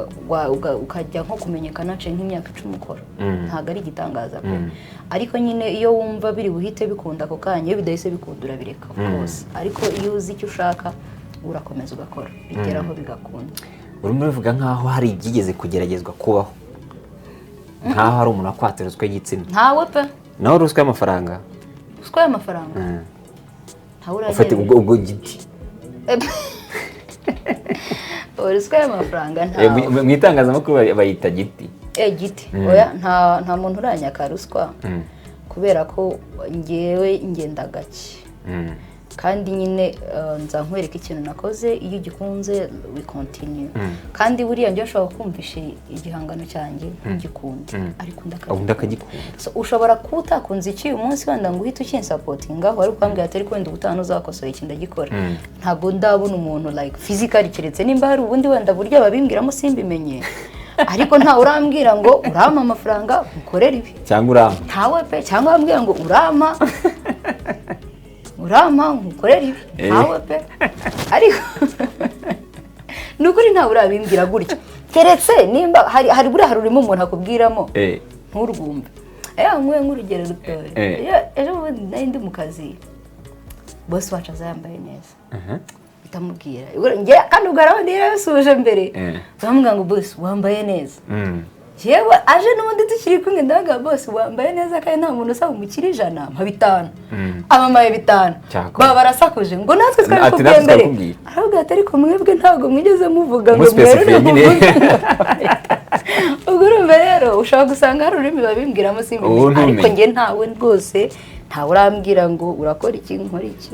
ukajya nko kumenyekana aciye nk'imyaka 10 ukora, ntabwo ari igitangaza pe. Ariko nyine iyo wumva biri buhite bikunda ako kanya, iyo bidahise bikunda urabireka, of course. Ariko iyo uzi icyo ushaka urakomeza ugakora, bigeraho bigakunda. Urimo urabivuga nk'aho hari ibyigeze kugeragezwa kubaho, nk'aho hari umuntu wakwatse ruswa y'igitsina. Ntawe pe. Naho ruswa y'amafaranga? Ruswa y'amafaranga ntawe Ufite uragenda. ubwo giti. Ruswa y'amafaranga ntawe. Mu itangazamakuru bayita giti. Giti, oya, nta muntu uranyaka ruswa, kubera ko ngewe ngenda gake. Kandi nyine nza nkwereka ikintu nakoze, iyo ugikunze we continue. Kandi buriya njye nshobora kumvisha igihangano cyanjye ntugikunde, ariko undi Undi akagikunda. akagikunda. So, ushobora kuba utakunze iki uyu munsi wenda ngo uhite ukinsapotingaho, ariko ukambwira ati ariko wenda ubutaha ntuzakosora iki, ndagikora. Ntabwo ndabona umuntu like physically, keretse nimba hari ubundi wenda buryo babimbwiramo simbimenye, ariko ntawe urambwira ngo urampa amafaranga ukorere ibi. Cyangwa urampa. Ntawe pe. Cyangwa wambwira ngo urampa nkukorere ibi. Ntawe pe. Ariko ni ukuri ntawe urabimbwira gutyo, keretse nimba hari buriya hari urimo umuntu akubwiramo nturwumve. Nkuye nk'urugero rutoya. Ejo bundi nari ndi mu kazi, boss wacu aza yambaye neza, ndamubwira kandi ubwo arabona yarabisuje mbere, bamubwira ngo boss wambaye neza. Yewe aje n'ubundi tukiri kumwe, ndavuga boss wambaye neza, kandi nta muntu usaba umukire 100, mpa 5. Abamaye 5. Cyakora. Baba barasakuje ngo natwe Ati twabikubwiye natwe mbere. twabikubwiye. Aravuga ati ariko mwebwe ntabwo mwigeze muvuga ngo Muspecifiye mwerure nyine. muvuge. Ubwo urumva rero ushobora gusanga hari ururimi babimbwiramo simbimenye. Ubu ntumenye. Ariko njye ntawe rwose, ntawe urambwira ngo urakora iki, nkora iki.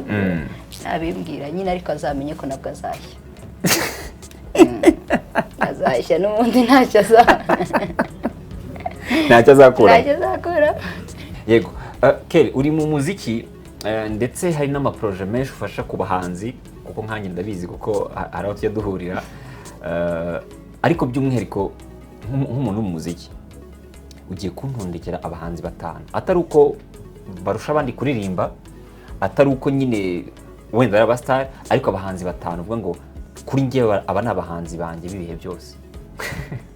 Nabimbwira nyine, ariko azamenye ko nabwo azashya. Azashya n'ubundi ntacyo Ntacyo azakura. Ntacyo azakora. Yego. Kelly, uri mu muziki, ndetse hari n'amaproje menshi ufasha ku bahanzi, kuko nkanjye ndabizi, kuko hari aho tujya duhurira. Ariko by'umwihariko nk'umuntu wo mu muziki, ugiye kuntondekera abahanzi batanu, atari uko barusha abandi kuririmba, atari uko nyine wenda ari abasitari, ariko abahanzi batanu uvuga ngo kuri njyewe aba ni abahanzi banjye b'ibihe byose.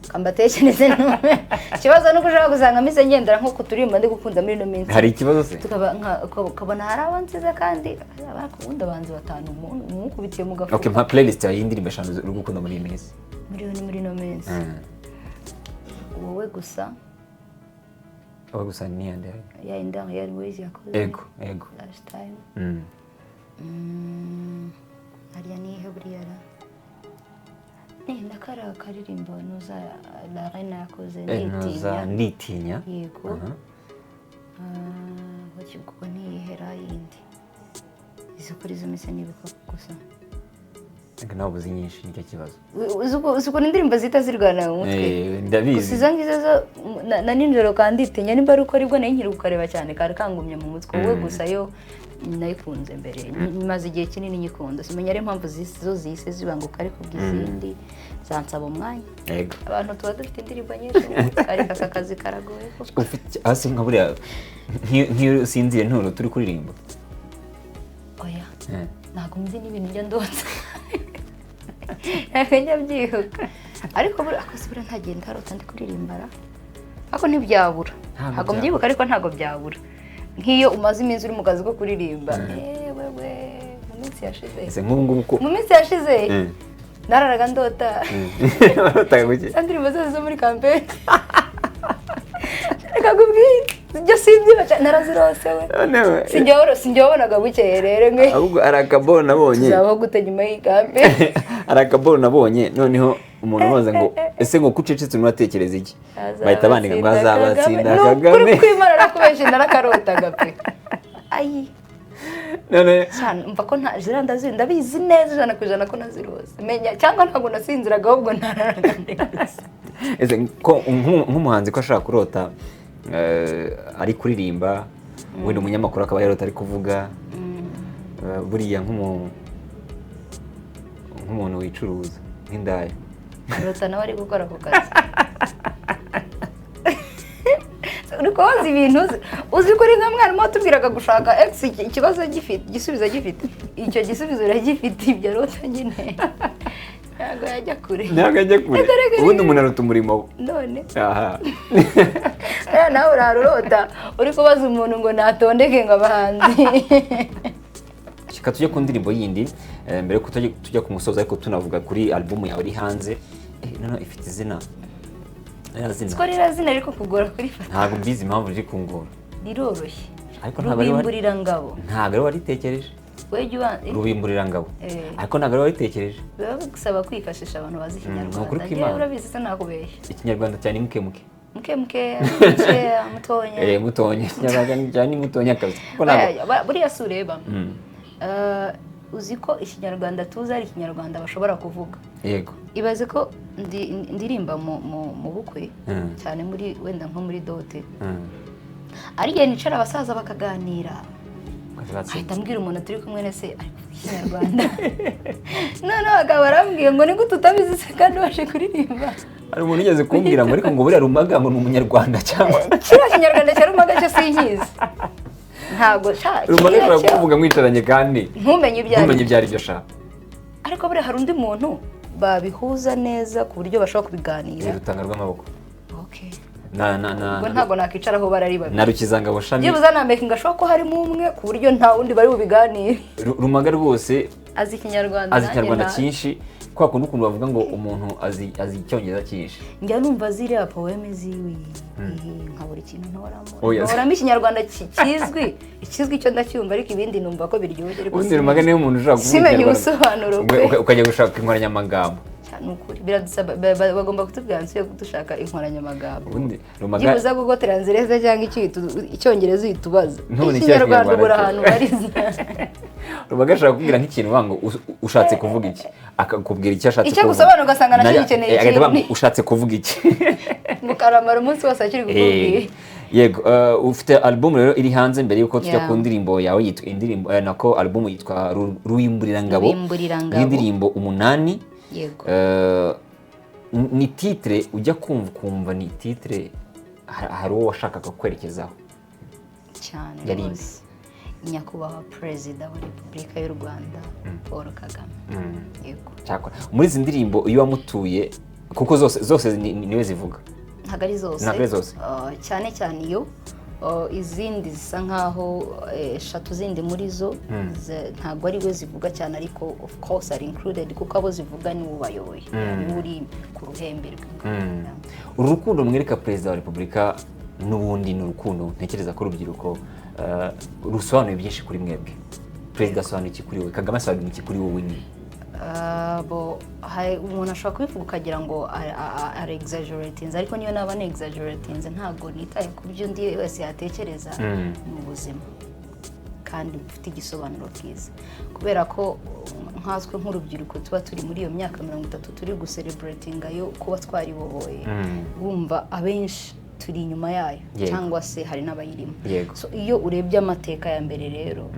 Kambatekereze none. Ikibazo nuko ushobora gusanga mise ngendera nko kuturimba ndi gukunda muri ino minsi. Hari ikibazo se? Tukaba ukabona hari abanziza kandi abakunda abanzi batanu umuntu umukubitiye mu gafuka. Okay, mpa playlist yawe y'indirimbo eshanu uri gukunda muri iyi minsi. Muri ino minsi. Wowe gusa. Wowe gusa ni yande. Ya indang ya Louise yakoze. Ego, ego. Last time. Hariya ni ihe buriya ra? Ndakara karirimbo nuza la reine yakoze nditinya. Nditinya. Yego. Kuko ni ihera yindi. Izo kuri zo mise nibuka gusa. Ego nawe uzi nyinshi nicyo kibazo. Uzi ukuntu indirimbo zita zirwana mu mutwe. Ndabizi. Gusa izo ngizo zo na nijoro kanditinya nimba ari uko aribwo nari nkiri kukareba cyane kari kangumye mu mutwe wowe gusa yo nayikunze mbere maze igihe kinini nyikunda simenya ari impamvu zo zise zibanguka ariko bw'izindi zansaba umwanya. Yego. Abantu tuba dufite indirimbo nyinshi ariko aka kazi karagoye. Ufite hasi nka buriya nk'iyo usinziriye nturo turi kuririmba. Oya. Ntabwo nzi n'ibintu njya ndotsa. Njya byihuka. Ariko buriya akoze buriya ntagenda harota ndi kuririmbara. Ariko ntibyabura. Ntabwo mbyibuka ariko ntabwo byabura. Nk'iyo umaze iminsi uri mu kazi ko kuririmba wewe mu minsi yashize ese nk'ubu ngubu ko mu minsi yashize nararaga ndota indirimbo zose zo muri campaign reka nkubwire ibyo simbyiba narazirose we sinjye wabonaga bukeye rero nge ahubwo hari akaboro nabonye tuzabaho gute nyuma y'iyi campaign hari akaboro nabonye noneho umuntu ubaza ngo ese ngo kucecetse uratekereza iki bahita bandika ngo azabatsinda Kagame nukuri kwimana nakubeshe narakarotaga pe ayi none mva ko nta zira ndabizi neza 100% ko nazirose menya cyangwa ntabwo nasinziraga ahubwo nararaga ndetse ese ko nk'umuhanzi ko ashaka kurota ari kuririmba wenda umunyamakuru akaba yarota ari kuvuga buriya nk'umuntu wicuruza nk'indaya rota nawe ari gukora ako kazi uri kubaza ibintu uzi ko uri nka mwarimu watubwiraga gushaka x ikibazo gifite igisubizo gifite icyo gisubizo uragifite ibyo rota nyine ntabwo yajya kure ntabwo ajya kure ubundi umuntu arota umurimo none aha nawe urarurota uri kubaza umuntu ngo natondeke ngo abahanzi. Reka tujye ku ndirimbo yindi mbere yuko tujya ku musozo ariko tunavuga kuri album yawe iri hanze noneho ifite izina siko ririya zina riri kukugora kurifata ntabwo mbizi impamvu riri kungora riroroshye ariko Rubimburiranngabo ntabwo ari waritekereje Rubimburiranngabo ariko ntabwo ari waritekereje biba bigusaba kwifashisha abantu bazi ikinyarwanda ngewe urabizi se nakubeshya ikinyarwanda cyane muke muke muke muke mukeya mutonya mutonya ikinyarwanda cyane mutonya kabisa buriya si ureba uzi ko ikinyarwanda tuzi ari ikinyarwanda bashobora kuvuga. Yego. Ibaze ko ndirimba mu bukwe cyane muri wenda nko muri dote ari igihe nicara abasaza bakaganira ahita ambwira umuntu turi kumwe nese ari kuvuga ikinyarwanda noneho akaba arambwiye ngo ni gute utabizi se kandi ubashe kuririmba. Hari umuntu ugeze kumbwira ngo ariko ngo buriya Rumaga ngo ni umunyarwanda cyangwa kiriya kinyarwanda cya Rumaga cyo sinkizi ntabwo Rumaga ashobora kuvuga mwicaranye kandi ntumenye ibyo ari byo sha. Ariko buriya hari undi muntu babihuza neza ku buryo bashobora kubiganira. Rutanga rw'amaboko. Okay. Ubwo ntabwo nakicara aho barari babiri. Na Rukizangabo shami. Byibuze na making sure ko harimo umwe ku buryo nta wundi bari bubiganire. Rumaga rwose azi ikinyarwanda. Azi ikinyarwanda cyinshi. Kwa kuntu ukuntu bavuga ngo umuntu azi icyongereza cyinshi. Njya numva ziriya poeme ziwe nka buri kintu ntoramo. Ntoramo ikinyarwanda kizwi, ikizwi cyo ndacyumva ariko ibindi numva ko biryoshye ariko. Ubundi Rumaga niwe muntu ushaka kuvuga ikinyarwanda. Ubusobanuro bwe. Ukajya gushaka inkoranyamagambo. Nukuri biradusaba bagomba kutubwira nsuye kudushaka inkoranyamagambo. Ubundi Rumaga byibuze Google Translate cyangwa icyongereza uhitubaza. Ikinyarwanda ubura ahantu bariza. Rumaga ashaka kubwira nk'ikintu wango ushatse kuvuga iki akakubwira icyo ashatse kuvuga. Icyo gusobanura ugasanga nacyo gikeneye ikindi. Ushatse kuvuga iki mukaramara umunsi wose akiri kukubwira. Yego ufite album rero iri hanze mbere yuko tujya ku ndirimbo yawe yitwa indirimbo nako album yitwa Rubimburiranngabo. Indirimbo 8. Yego. Ni titre ujya kumva ni titre hari uwo washakaga kwerekezaho cyane rwose. Nyakubahwa Perezida wa Repubulika y'u Rwanda Paul Kagame. Yego. Cyakora muri izi ndirimbo iyo wamutuye Kuko zose niwe zivuga. Ntabwo ari zose. Ntabwo ari zose. Cyane cyane iyo izindi zisa nkaho eshatu zindi muri zo ntabwo ari we zivuga cyane, ariko of course are included kuko abo zivuga ni ubayoboye, ni uri ku ruhembe rwe. Uru rukundo mwereka Perezida wa Repubulika n'ubundi ni urukundo ntekereza ko urubyiruko rusobanuye byinshi kuri mwebwe. Perezida asobanuye iki kuri wowe? Kagame asobanuye iki kuri wowe? Ni umuntu ashobora kubivuga ukagira ngo ari exaggerating, ariko niyo naba ni exaggerating ntabwo nitaye ku byo undi wese yatekereza mu buzima, kandi bufite igisobanuro cyiza, kubera ko nkatwe nk'urubyiruko tuba turi muri iyo myaka 30 turi gucelebratinga yo kuba twaribohoye, bumva abenshi turi inyuma yayo cyangwa se hari n'abayirimo. So iyo urebye amateka ya mbere rero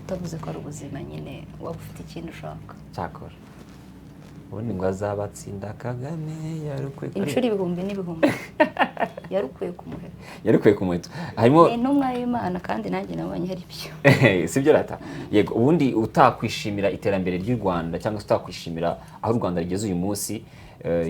utavuze ko ari ubuzima nyine waba ufite ikindi ushaka. Cyakora ubundi ngo azabatsinda Kagame yarukwiye inshuro ibihumbi n'ibihumbi yarukwiye ku muheto. Yarukwiye ku muheto. Harimo intumwa y'Imana kandi nanjye nabonye ari byo. Sibyo rata? Yego, ubundi utakwishimira iterambere ry'u Rwanda cyangwa se utakwishimira aho u Rwanda rugeze uyu munsi,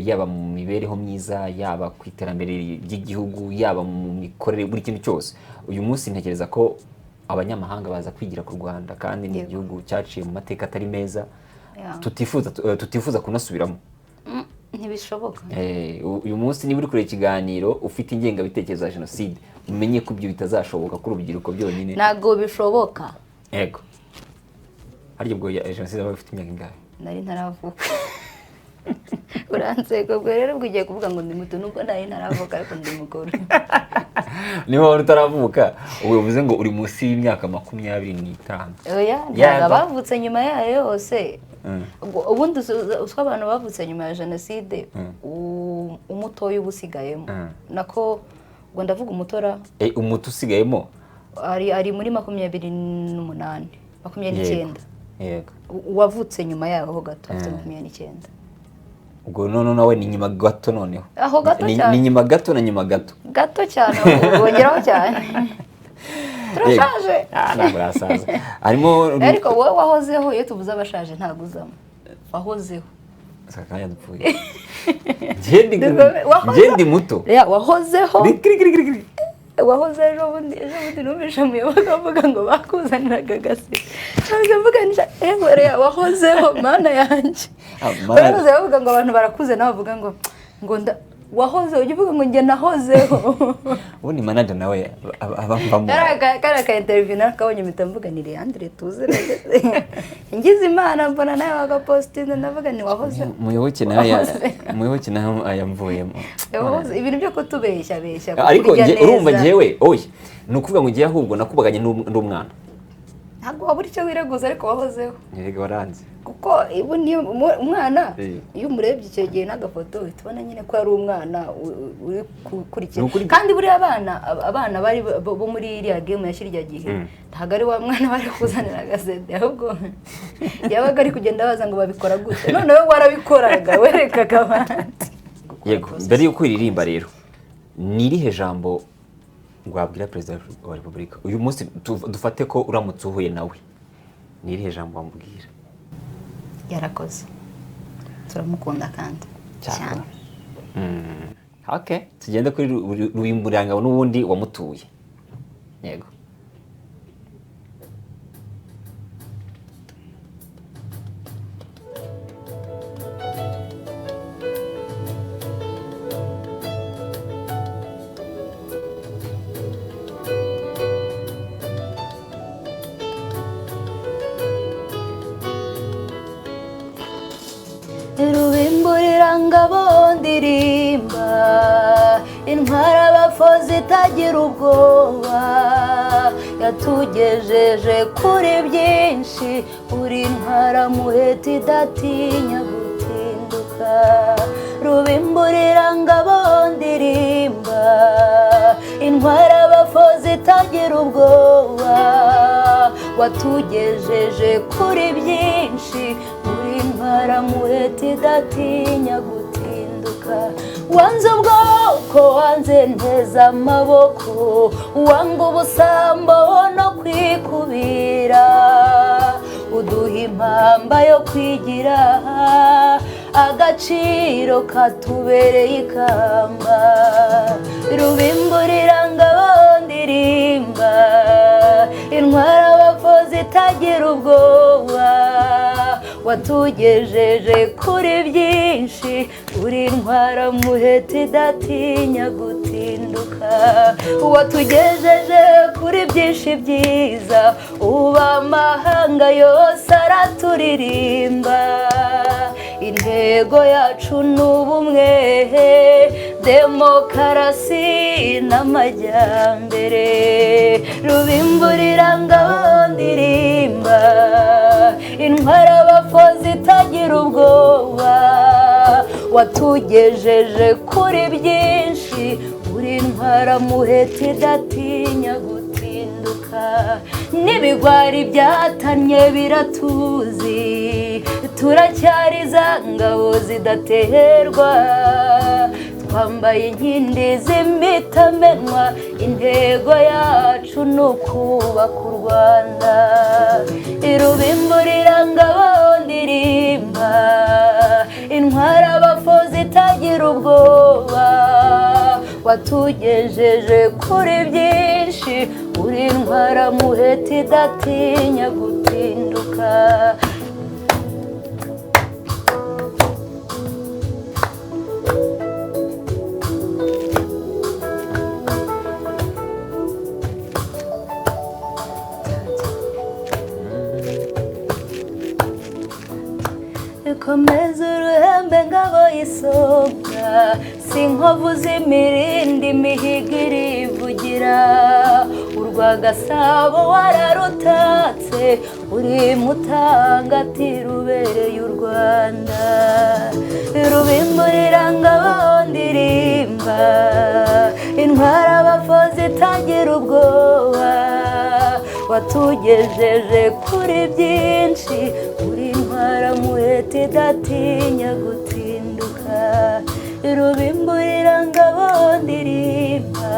yaba mu mibereho myiza, yaba ku iterambere ry'igihugu, yaba mu mikorere, buri kintu cyose. Uyu munsi ntekereza ko abanyamahanga baza kwigira ku Rwanda, kandi ni igihugu cyaciye mu mateka atari meza, tutifuza kunasubiramo. Ntibishoboka. Uyu munsi niba uri kureba ikiganiro ufite ingengabitekerezo ya jenoside, umenye ko ibyo bitazashoboka ku rubyiruko byonyine. Ntabwo bishoboka. Yego. Harya ubwo jenoside waba ufite imyaka ingahe? Nari ntaravuka. Uranseko ubwo rero ubwo ugiye kuvuga ngo ndi muto, nubwo nari ntaravuka ariko ndi mukuru. Niba wari utaravuka ubu bivuze ngo uri munsi y'imyaka 25. Oya, ntabwo abavutse nyuma yayo yose. Ubundi uswa abantu bavutse nyuma ya jenoside umutoya uba usigayemo, nako ubwo ndavuga umutora, umuto usigayemo ari muri 28, 29. Yego. Uwavutse nyuma yaho ho gato afite 29. Ubwo none nawe ni nyuma gato noneho. Aho gato cyane. Ni nyuma gato na nyuma gato. Gato cyane wongeraho cyane. Turashaje. Ntabwo urasaza. Harimo ariko wowe wahozeho, iyo tuvuze abashaje ntabwo uzamo. Wahozeho. Sakanya dupfuye. Ngendi muto. Ya wahozeho. Wahoze ejo bundi numvise muyoboka avuga ngo bakuzaniraga agasi. Mvuga nti ewe wahozeho mana yanjye. Baravuze bavuga ngo abantu barakuze nawe bavuga ngo wahoze ujye uvuga ngo njye nahozeho. Ubundi manager nawe abamvamo. Kara ka interview nakabonye mpita mvuga ni Leandre tuziranye. Ngize Imana mbona nawe wagapostinze ndavuga ni wahoze. Muyoboke nawe ayamvuyemo. Wahoze ibintu byo kutubeshya beshya. Ariko urumva njyewe oye ni ukuvuga ngo ngiye ahubwo nakubaganye n'umwana. Ntabwo wabura icyo wireguza ariko wahozeho. Yego waranze. Kuko ubu niyo umwana iyo umurebye icyo gihe n'agafoto uhita ubona nyine ko ari umwana uri gukurikira. Kandi buriya abana bari bo muri iriya game ya kirya gihe ntabwo ari wa mwana bari kuzanira agasede, ahubwo yabaga ari kugenda baza ngo babikora gute, noneho warabikoraga werekaga abandi. Yego, mbere y'uko uririmba rero ni irihe jambo wabwira Perezida wa Repubulika uyu munsi, dufate ko uramutse uhuye nawe, ni irihe jambo wamubwira? Yarakoze, turamukunda kandi cyane. Okay, tugende kuri Rubimburangabo n'ubundi wamutuye. Yego. Rubimburangabo ndirimba intwara abafozi itagira ubwoba, yatugejeje kuri byinshi, uri intwara muheta idatinya gutinduka. Rubimburangabo ndirimba intwara abafozi itagira ubwoba, watugejeje kuri byinshi, uri muheta idatinya gutinduka. Wanze ubwoko wanze nteza amaboko, wanga ubusambo no kwikubira, uduha impamba yo kwigira, Agaciro katubereye ikamba. Rubimburira ngabo ndirimba, intwara abafozi itagira ubwoba. Watugejeje kuri byinshi, uri intwara muheti idatinya gutinduka. Watugejeje kuri byinshi byiza, uba amahanga yose araturirimba. Intego yacu ni ubumwe, demokarasi n'amajyambere. Rubimburira ngabo ndirimba, intwara abafozi itagira ubwoba. Watugejeje kuri byinshi, uri intwara muheti idatinya gutinduka. N'ibigwari byatanye biratuzi, turacyari za ngabo zidaterwa. Twambaye inkindi z'imitamenwa, intego yacu ni ukubaka u Rwanda. Irubimburira ngabo ndirimba, intwara abafozi itagira ubwoba. Watugejeje kuri byinshi, uri intwara muheti idatinya gutinduka. Komeza uruhembe ngabo y'isonga, si inkovu z'imirindi imihigo irivugira. Urwa Gasabo wararutatse, uri mutangatira ubereye u Rwanda. Rubimburira ngabo ndirimba, intwara abafozi itagira ubwoba. Watugejeje kuri byinshi, uri intwara muheti idatinya gutinduka. Rubimburira ngabo ndirimba,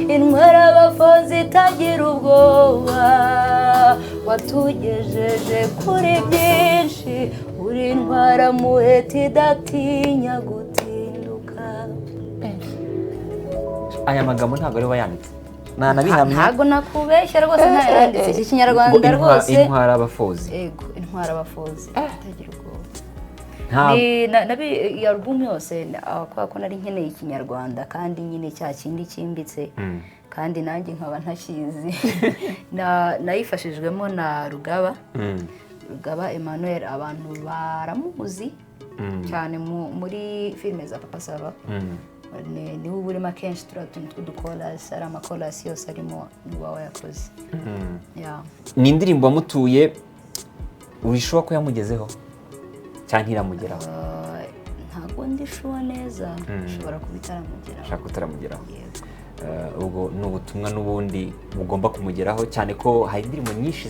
intwara abafozi itagira ubwoba. Watugejeje kuri byinshi, uri intwara muheti idatinya gutinduka. Aya magambo ntabwo ari wayanditse. Ntabwo nakubeshya rwose, ntayanditse iki Kinyarwanda rwose. Intwara abafozi. Yego, intwara abafozi itagira ubwoba. Nabi iyi album yose kubera ko nari nkeneye Ikinyarwanda kandi nyine cya kindi cyimbitse, kandi nanjye nkaba ntakizi. Nayifashijwemo na Rugaba. Rugaba Emmanuel, abantu baramuzi cyane muri filime za Papa Sava. Niwe uba urimo akenshi turiya tuntu tw'udukorasi, ari amakorasi yose arimo niba wayakoze. Ni indirimbo wamutuye, urishobora ko yamugezeho cyangwa ntiramugeraho? Ntabwo ndishuwa neza, ushobora kuba itaramugeraho. Ushaka kutaramugeraho. Ubwo ni ubutumwa n'ubundi bugomba kumugeraho, cyane ko hari indirimbo nyinshi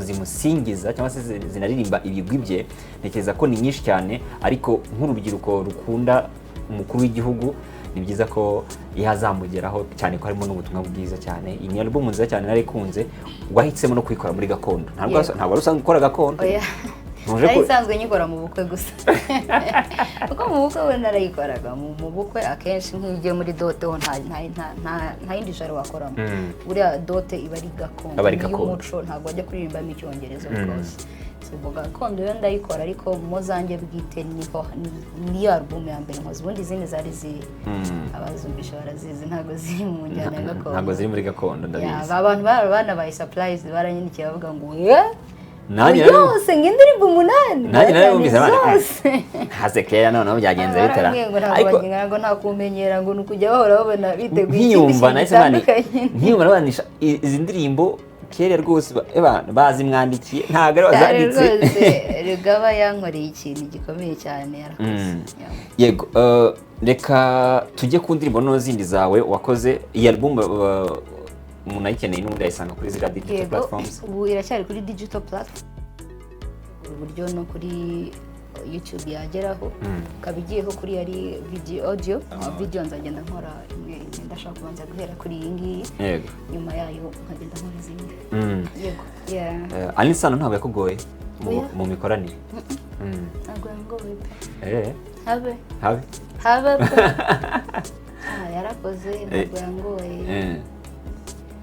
zimusingiza cyangwa se zinaririmba ibigwi bye. Ntekereza ko ni nyinshi cyane, ariko nk'urubyiruko rukunda umukuru w'igihugu ni byiza ko yazamugeraho, cyane ko harimo n'ubutumwa bwiza cyane. Iyi ni album nziza cyane narikunze, wahisemo no kuyikora muri gakondo. Ntabwo wari usanzwe ukora gakondo. Nari nsanzwe nyikora mu bukwe gusa. Kuko mu bukwe we narayikoraga. Mu bukwe akenshi nk'iyo ugiye muri dote ho nta yindi jaro wakoramo. Buriya dote iba ari gakondo, y'umuco, ntabwo wajya kuririmbamo icyongereza rwose. So gakondo yo ndayikora, ariko mu zanjye bwite niho niyo album ya mbere nkoze. Ubundi izindi zari abazumvisha barazizi, ntabwo ziri mu njyana ya gakondo. Ntabwo ziri muri gakondo, ndabizi. Abantu banabaye surprise, baranyandikiye bavuga ngo yose ng'indirimbo 8 nanjye narumvise zose haze kera noneho byagenze bitara, ariko ngo nta kumenyera ngo nukujya bahora babona biteguye nkiyumva nahise nani nkiyumva nabanisha izi ndirimbo kera rwose bazimwandikiye ntabwo ari bazanditse rwose. Rugaba yankoreye ikintu gikomeye cyane, yarakoze. Yego, reka tujye ku ndirimbo no zindi zawe wakoze. Iyi album umuntu ayikeneye n'ubundi ayisanga kuri ziriya digital platforms. Ubu iracyari kuri digital platform, uburyo no kuri YouTube yageraho, ikaba igiyeho kuri yari video audio. Video nzagenda nkora imwe, ndashaka kubanza guhera kuri iyi ngiyi, nyuma yayo nkagenda nkora izindi. Yego. Alyn Sano ntabwo yakugoye? Oya. Mu mikoranire. Ntabwo yangoye pe. Eh. Habe. Habe. Habe pe. Ah, yarakoze, ntabwo yangoye.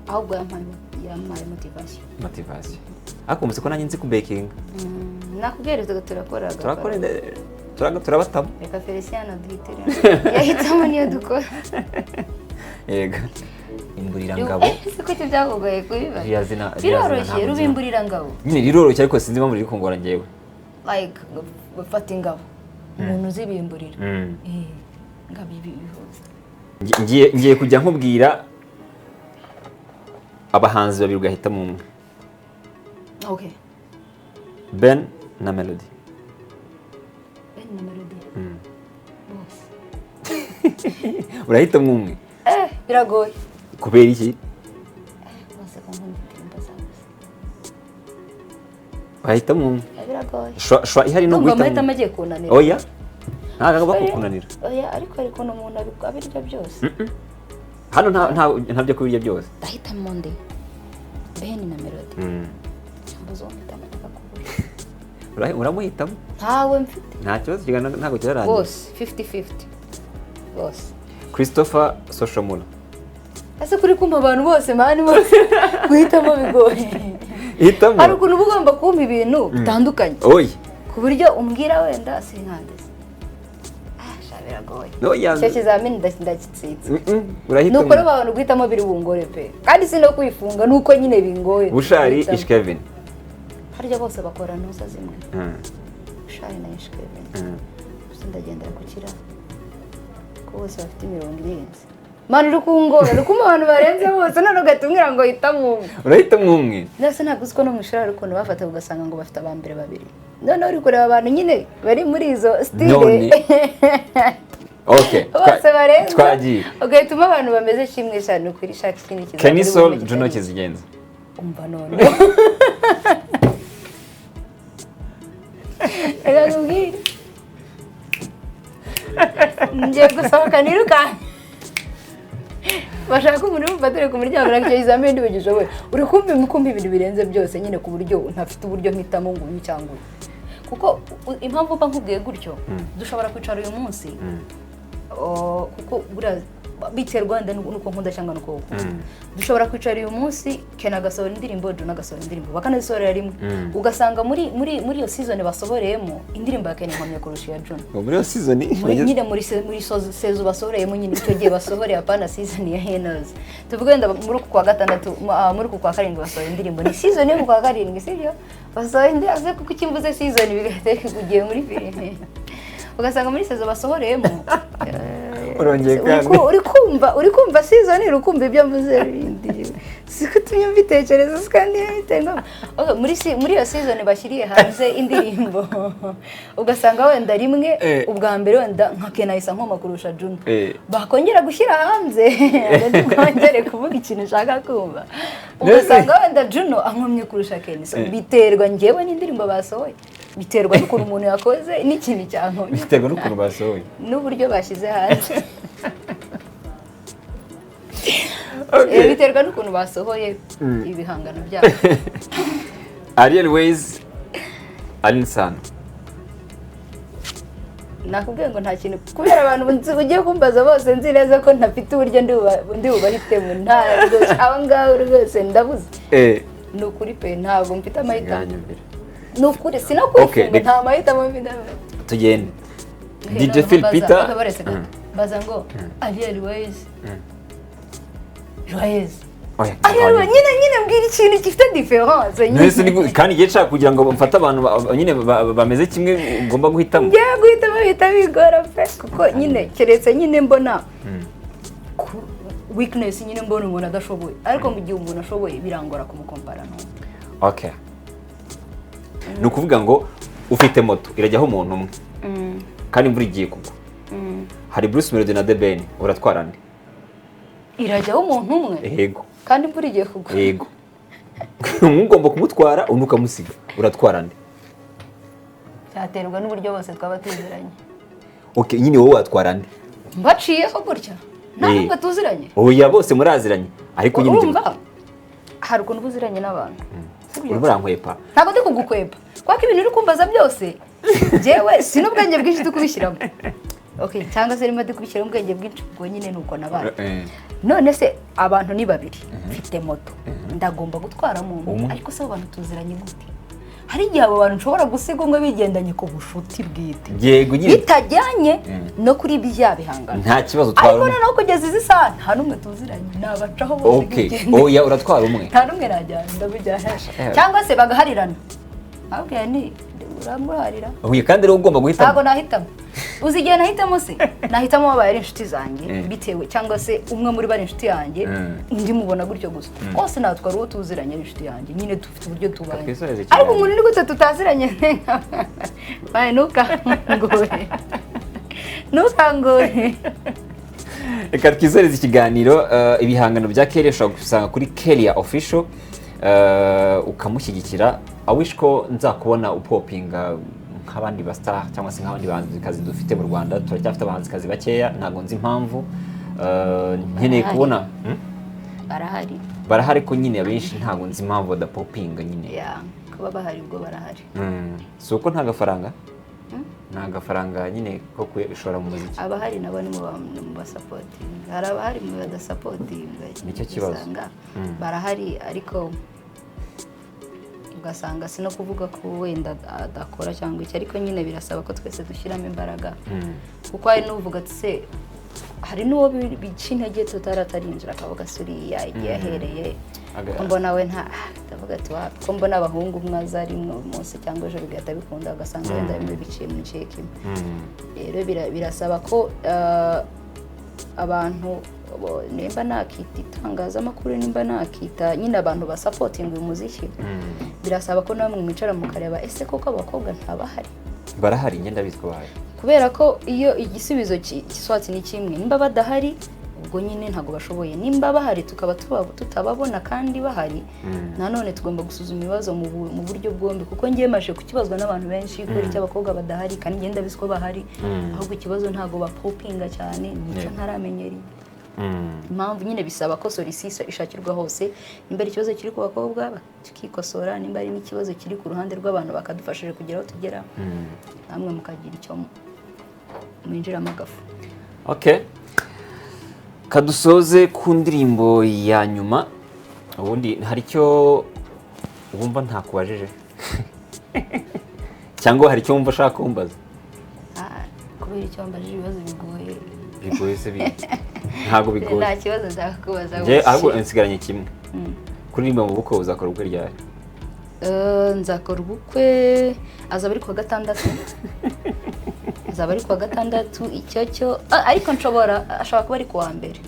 Ahubwo yampaye motivation. Motivation. Ariko muzi ko nanjye nzi kubekinga. Nakubwira turakora. Turakora, turabatamo. Reka Felicien aduhitire, yahitamo niyo dukora. Yego, imburirangabo. Ese kuki byakugoye kubiba? Ririya zina Biroroshye. ntabwo nzi. Rubimburirangabo. Nyine riroroshye, ariko sinzi impamvu riri kungora njyewe. Like gufata ingabo, umuntu uzibimburira. Ingabo ibi bihuza. Ngiye kujya nkubwira abahanzi babiri, ugahitamo umwe. Okay. Ben na Melody. Ben na Melody? Bose. Urahitamo umwe. Eh, biragoye. Kubera iki? Bose ko nkunda indirimbo zabo. Urahitamo umwe. Eh, biragoye. Shwa ihari no Ndumva guhitamo. amahitamo agiye kunanira. Oya, ntabwo agomba kukunanira. Oya, ariko hari ukuntu umuntu abirya byose. Hano nta byo kubirya byose. Ndahitamo nde? Ben na Melody? Mbuze uwo mpitamo, ndakakubura. Uramuhitamo. Ntawe mfite. Nta kibazo, ikiganiro ntabwo kirarangira. Bose 50-50, bose. Christopher, Social Mula. Ese kuri kumva abantu bose, man, bose guhitamo bigoye. Hitamo. Hari ukuntu uba ugomba kumpa ibintu bitandukanye, Oya. ku buryo umbwira wenda sinkandeze. Ah sha, biragoye. Oya. Icyo kizamini ndagitsinze. Urahitamo. Nuko rero abantu guhitamo biri bungore pe, kandi si no kwifunga, nuko nyine bingoye Bushali, guhitamo. Ish Kevin. Harya bose bakora ntuza zimwe? Bushali na Ish Kevin? Gusa ndagendera ku kira ko bose bafite imirongo irenze. Man, uri kungora, uri kumpa abantu barenze bose, none ugahita umbwira ngo hitamo umwe. Urahitamo umwe. Ndetse ntabwo uzi ko no mu ishuri hari ukuntu bafataga ugasanga ngo bafite abambere babiri, noneho uri kureba abantu nyine bari muri izo style. None okay. Bose barenze. Twagiye. Ugahita umpa abantu bameze kimwe cyane ukuri, shaka ikindi kizamini. Kenny Sol, bumve Juno kitari. Kizigenza. Umva none, reka nkubwire, ngiye gusohoka nirukanke, bashaka umuntu wumva ku muryango. Ntabwo icyo kizamini ntibugishoboye. Uri kumva ibintu birenze byose nyine, ku buryo ntafite uburyo mpitamo ngo uyu cyangwa uyu, kuko impamvu mba nkubwiye gutyo, dushobora kwicara uyu munsi, kuko buriya biterwa wenda n'uko nkunda cyangwa n'uko ukunda. Dushobora kwicara uyu munsi, Ken agasohora indirimbo, Juno agasohora indirimbo, bakanazisohorera rimwe, ugasanga muri iyo season basohoreyemo indirimbo ya Ken inkomye kurusha iya Juno. Ngo muri iyo season? Muri nyine muri season basohoreyemo nyine, icyo gihe basohoreye, apana season ya Henos. Tuvuge wenda muri uku kwa gatandatu, muri uku kwa karindwi basohora indirimbo, ni season yo mu kwa karindwi, sibyo? Basohora indi aze, kuko icyo mvuze season bigahita bikugiye muri filime, ugasanga muri season basohoreyemo Urongeye kandi. Uri kumva season, uri kumva ibyo mvuze bindi, siko utumye mbitekereza si kandi biteye ngombwa. Okay, muri iyo season bashyiriye hanze indirimbo, ugasanga wenda rimwe ubwa mbere wenda nka Ken ahise nkoma kurusha Juno. Bakongera gushyira hanze, bongere kuvuga ikintu ushaka kumva, ugasanga wenda Juno ankomye kurusha Ken. So, biterwa njyewe n'indirimbo basohoye, biterwa n'ukuntu umuntu yakoze n'ikintu cyankomye. Biterwa n'ukuntu basohoye. N'uburyo bashyize hanze. Okay. Biterwa n'ukuntu basohoye ibihangano byabo. Ariel Wayz, Alyn Sano. Nakubwiye ngo nta kintu, kubera abantu ugiye kumbaza bose nzi neza ko ntafite uburyo ndi bubahitemo. Nta rwose, abo ngabo rwose ndabuze. Ni ukuri pe, ntabwo mfite amahitamo. Nganyumvira. Ni ukuri sinakwifunga. Okay, Nta mahitamo mfite. Tugende. Okay, DJ noneho Phil baza- Peter. okay, baretse gato. Baza ngo Ariel Wayz, Joyeuse. Oya. Ariel Wayz nyine, mbwira ikintu gifite différence nyine. Nese kandi igihe nshaka kugira ngo mfate abantu nyine bameze kimwe, ugomba guhitamo. Ngewe guhitamo bihita bigora pe, kuko nyine keretse nyine mbona weakness, nyine mbona umuntu adashoboye, ariko mu gihe umuntu ashoboye birangora kumukompara n'undi. Okay, ni ukuvuga ngo ufite moto irajyaho umuntu umwe kandi imvura igiye kugwa, hari Bruce Melody na The Ben, uratwara nde? Irajyaho umuntu umwe? Yego. Kandi imvura igiye kugwa? Yego, umwe ugomba kumutwara, undi ukamusiga. Uratwara nde? Byaterwa n'uburyo bose twaba tuziranye. Okay, nyine wowe watwara nde? Mbaciyeho gutya nta n'ubwo tuziranye? Oya, bose muraziranye, ariko nyine Urumva hari ukuntu uba uziranye n'abantu, sibyo? Urimo urankwepa. Ntabwo ndi kugukwepa. Kuko ibintu uri kumbaza byose njyewe si n'ubwenge bwinshi ndi kubishyiramo. Okay, cyangwa se rimwe ndi kubishyiramo ubwenge bwinshi, ubwo nyine ni uko nabaye. None se abantu ni babiri, mfite moto, ndagomba gutwaramo umwe. Umwe. Ariko se abo bantu tuziranye gute? Hari igihe abo bantu nshobora gusiga umwe bigendanye ku bushuti bwite, Yego nyine. bitajyanye no kuri bya bihangano. Nta kibazo, utwara Ariko umwe. noneho kugeza izi saha nta n'umwe tuziranye, nabacaho bose nkigenda. Oya, uratwara umwe. Nta n'umwe najyana, ndabujyana cyangwa se bagaharirana, ababwira ni uramuharira. Oya, kandi rero ugomba guhitamo. Ntabwo nahitamo. Uzi igihe nahitamo se? Nahitamo babaye ari inshuti zanjye, bitewe cyangwa se umwe muri bo ari inshuti yanjye, undi mubona gutyo gusa. Bose natwara uwo tuziranye ari inshuti yanjye nyine, dufite uburyo tubanye. Twisoreze Ariko ikiganiro. umuntu ni gute tutaziranye? Bae, ntukangore, ntukangore. Reka twizereze ikiganiro. Ibihangano bya Kellia ushobora gusanga kuri Kellia Official, ukamushyigikira. I wish ko nzakubona upopinga nk'abandi ba star cyangwa se nk'abandi bahanzikazi dufite mu Rwanda. Turacyafite abahanzikazi bakeya, ntabwo nzi impamvu. Nkeneye Barahari. kubona. Barahari. Barahari ko nyine abenshi ntabwo nzi impamvu badapopinga nyine. Ya, kuba bahari ubwo barahari. Si uko nta gafaranga, nta gafaranga nyine ko kuyashora mu muziki. Abahari nabo ni mu basupportinga, hari abahari mu badasupportinga. Nicyo kibazo. Usanga barahari ariko ugasanga si no kuvuga ko wenda adakora cyangwa iki, ariko nyine birasaba ko twese dushyiramo imbaraga, kuko hari n'uvuga ati se, hari n'uwo bica intege tutaratarinjira, akavuga se uriya igihe yahereye, ko mbona we nta, ndavuga ati wa ko mbona abahungu umwe aza rimwe umunsi cyangwa ejo bigahita bikunda, ugasanga wenda bimwe biciye mu gihe kimwe. Rero birasaba ko abantu nimba nakita itangazamakuru, nimba nakita nyine abantu basupportinga uyu muziki, birasaba ko namwe mwicara mukareba ese koko abakobwa ntabahari? Barahari, ngenda bitwa bahari. Kubera ko iyo igisubizo giswatsi ni kimwe, nimba badahari ubwo nyine ntabwo bashoboye, nimba bahari tukaba tutababona kandi bahari, nanone tugomba gusuzuma ibibazo mu buryo bwombi, kuko ngiye maje kukibazwa n'abantu benshi kubera icyo abakobwa badahari, kandi ngenda ndabizi ko bahari, ahubwo ikibazo ntabwo bapopinga cyane, nicyo ntaramenyera impamvu. Nyine bisaba ko solution ishakirwa hose, nimba ari ikibazo kiri ku bakobwa tukikosora, nimba ari n'ikibazo kiri ku ruhande rw'abantu bakadufashije kugera aho tugera, namwe mukagira icyo mwinjiramo agafu. Okay, kadusoze ku ndirimbo ya nyuma. Ubundi hari icyo wumva ntakubajije cyangwa hari icyo wumva ushaka kumbaza? Ah, kubera icyo wambajije ibibazo bigoye. Bigoye se? Ntabwo bigoye. Nta kibazo nzakubaza. Njye ahubwo nsigaranye kimwe: kuririmba mu bukwe. Uzakora ubukwe ryari? Nzakora ubukwe, azaba ari kuwa gatandatu, azaba ari kuwa gatandatu icyo cyo. Ariko nshobora, ashobora kuba ari kuwa mbere,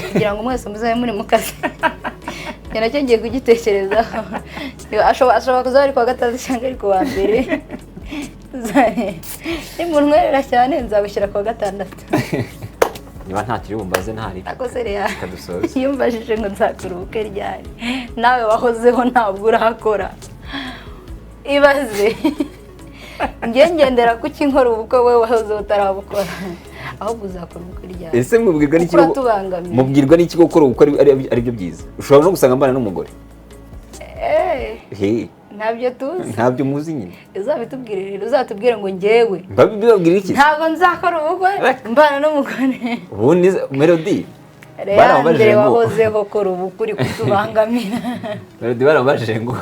kugira ngo mwese muzabe muri mu kazi. Njye nacyo ngiye kugitekerezaho. Ashobora kuzaba ari kuwa gatandatu cyangwa ari kuwa mbere. Nimuntwerera cyane nzabushyira kuwa gatandatu. Niba nta kiri bumbaze, ntari. Akoze reya. Kadusoze. Iyo umbajije ngo nzakora ubukwe ryari, nawe wahozeho ntabwo urakora, ibaze njye ngendera kuki nkora ubukwe wowe wahozeho utarabukora? Ahubwo uzakora ubukwe ryari? Ese mubwirwa n'iki? Kuko uratubangamiye. Mubwirwa n'iki gukora ubukwe ari byo byiza? Ushobora no gusanga mbana n'umugore. He. Ntabyo tuzi. Ntabyo muzi nyine. Uzabitubwire rero, uzatubwire ngo njyewe Mbabwira iki? ntabwo nzakora ubukwe mbana n'umugore. Ubundi Melody Leandre, baramubajije ngo wahozeho kora ubukwe, uri kutubangamira. Melody baramubajije ngo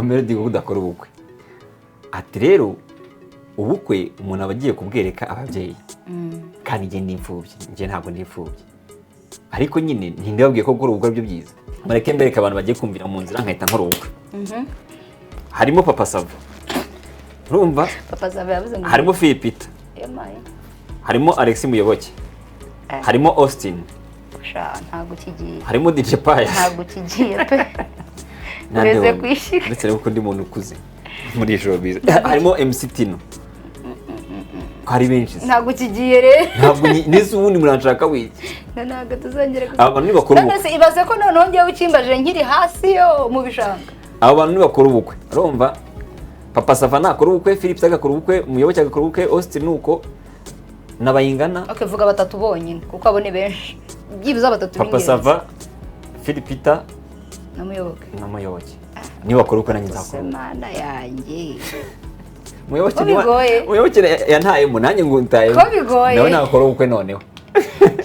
Melody, wowe udakora ubukwe? Ati rero ubukwe umuntu aba agiye kubwereka ababyeyi, kandi njye ndi imfubyi. Njye ntabwo ndi imfubyi, ariko nyine ntindababwiye ko gukora ubukwe ari byo byiza. Mureke mbereke abantu bagiye kumvira mu nzira nkahita nkora ubukwe. Harimo Papa Sava, urumva? Papa Sava yavuze ngo Harimo Philipita, Emaye. harimo Alex Muyoboke, harimo Austin, Sha, ntabwo ukigiye. harimo DJ Pius. Ntabwo ukigiye pe. Nande Ureze wundi. kwishyura. Uretse rero ko undi muntu ukuze muri showbiz, harimo MC Tino, ko hari benshi se. Ntabwo ukigiye rero. Ntabwo nese ubundi muranshaka wiki? Ntabwo tuzongera. Aba bantu nibakora None ubukwe. se ibaze ko noneho ngewe ukimbajije nkiri hasi yo mu bishanga. Aba bantu nibakora ubukwe, urumva, Papa Sava nakora ubukwe, Philips agakora ubukwe, Muyoboke agakora ubukwe, Austin nuko n'abayingana. Okay, vuga batatu bonyine kuko abo ni benshi, byibuze batatu Papa b'ingenzi. Sava, Philipita Na Muyoboke. na Muyoboke. Niba ubukwe, nanjye nzakora ubukwe. Mana yanjye! Muyoboke Ko bigoye. Muyoboke yantayemo, nanjye ngo ntayemo. Ko bigoye. Nawe nakora ubukwe noneho.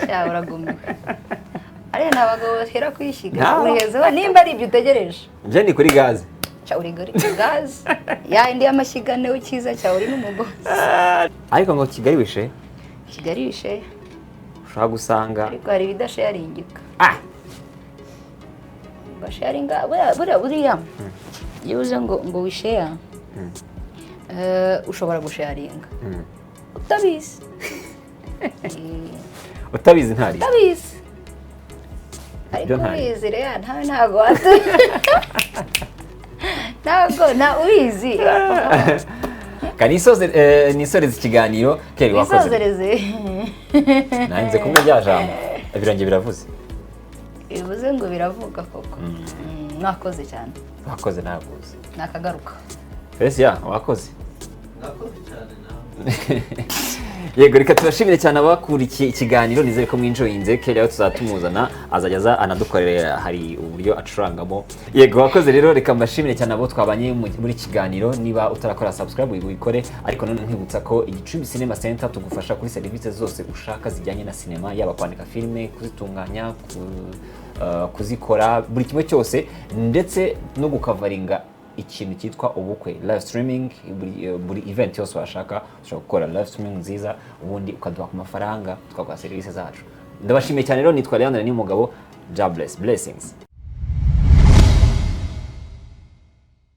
Sha, uragumiwe. Ariya ni abagabo bahera kwishyiga. Nta. Urihezeho nimba ari ibyo utegereje. Njye ni kuri gaze. Sha, uri kuri gaze ya indi y'amashyiga, niwe cyiza cyawe, uri n'umugozi. Ariko ngo Kigali wishe. Kigali wishe. Ushobora gusanga Ariko hari ibidasharingika. Ah. Basharinga buriya iyo uze ngo wisheya, ushobora gusharinga utabizi. Utabizi ntari. Utabizi, ariko ntari. Ubizi rero ntawe, ntabwo ntabwo na ubizi. Ka nisoreze ikiganiro. Keri, wakoze. Wisozereze. Nanze kumwe rya jambo ibirange biravuze. Bivuze ngo biravuga koko. Mwakoze cyane. Wakoze, ntaguze. Nakagaruka. Fesia, wakoze. Mwakoze cyane nawe. Yego, reka tubashimire cyane abakurikiye ikiganiro. Nizere ko mwinjoyinze. Kera rero tuzatumuzana, azajya aza anadukorera, hari uburyo acurangamo. Yego, wakoze rero. Reka mbashimire cyane abo twabanye muri iki kiganiro. Niba utarakora subscribe, wikore. Ariko none nkwibutsa ko Igicumbi Cinema Center tugufasha kuri serivisi zose ushaka zijyanye na sinema, yaba kwandika filime, kuzitunganya, kuzikora, buri kimwe cyose, ndetse no gukavaringa ikintu cyitwa ubukwe, live streaming, buri event yose washaka ushobora gukora live streaming nziza, ubundi ukaduha ku mafaranga tukaguha serivisi zacu. Ndabashimiye cyane rero. Nitwa Leandre Nimugabo. Jobless blessings.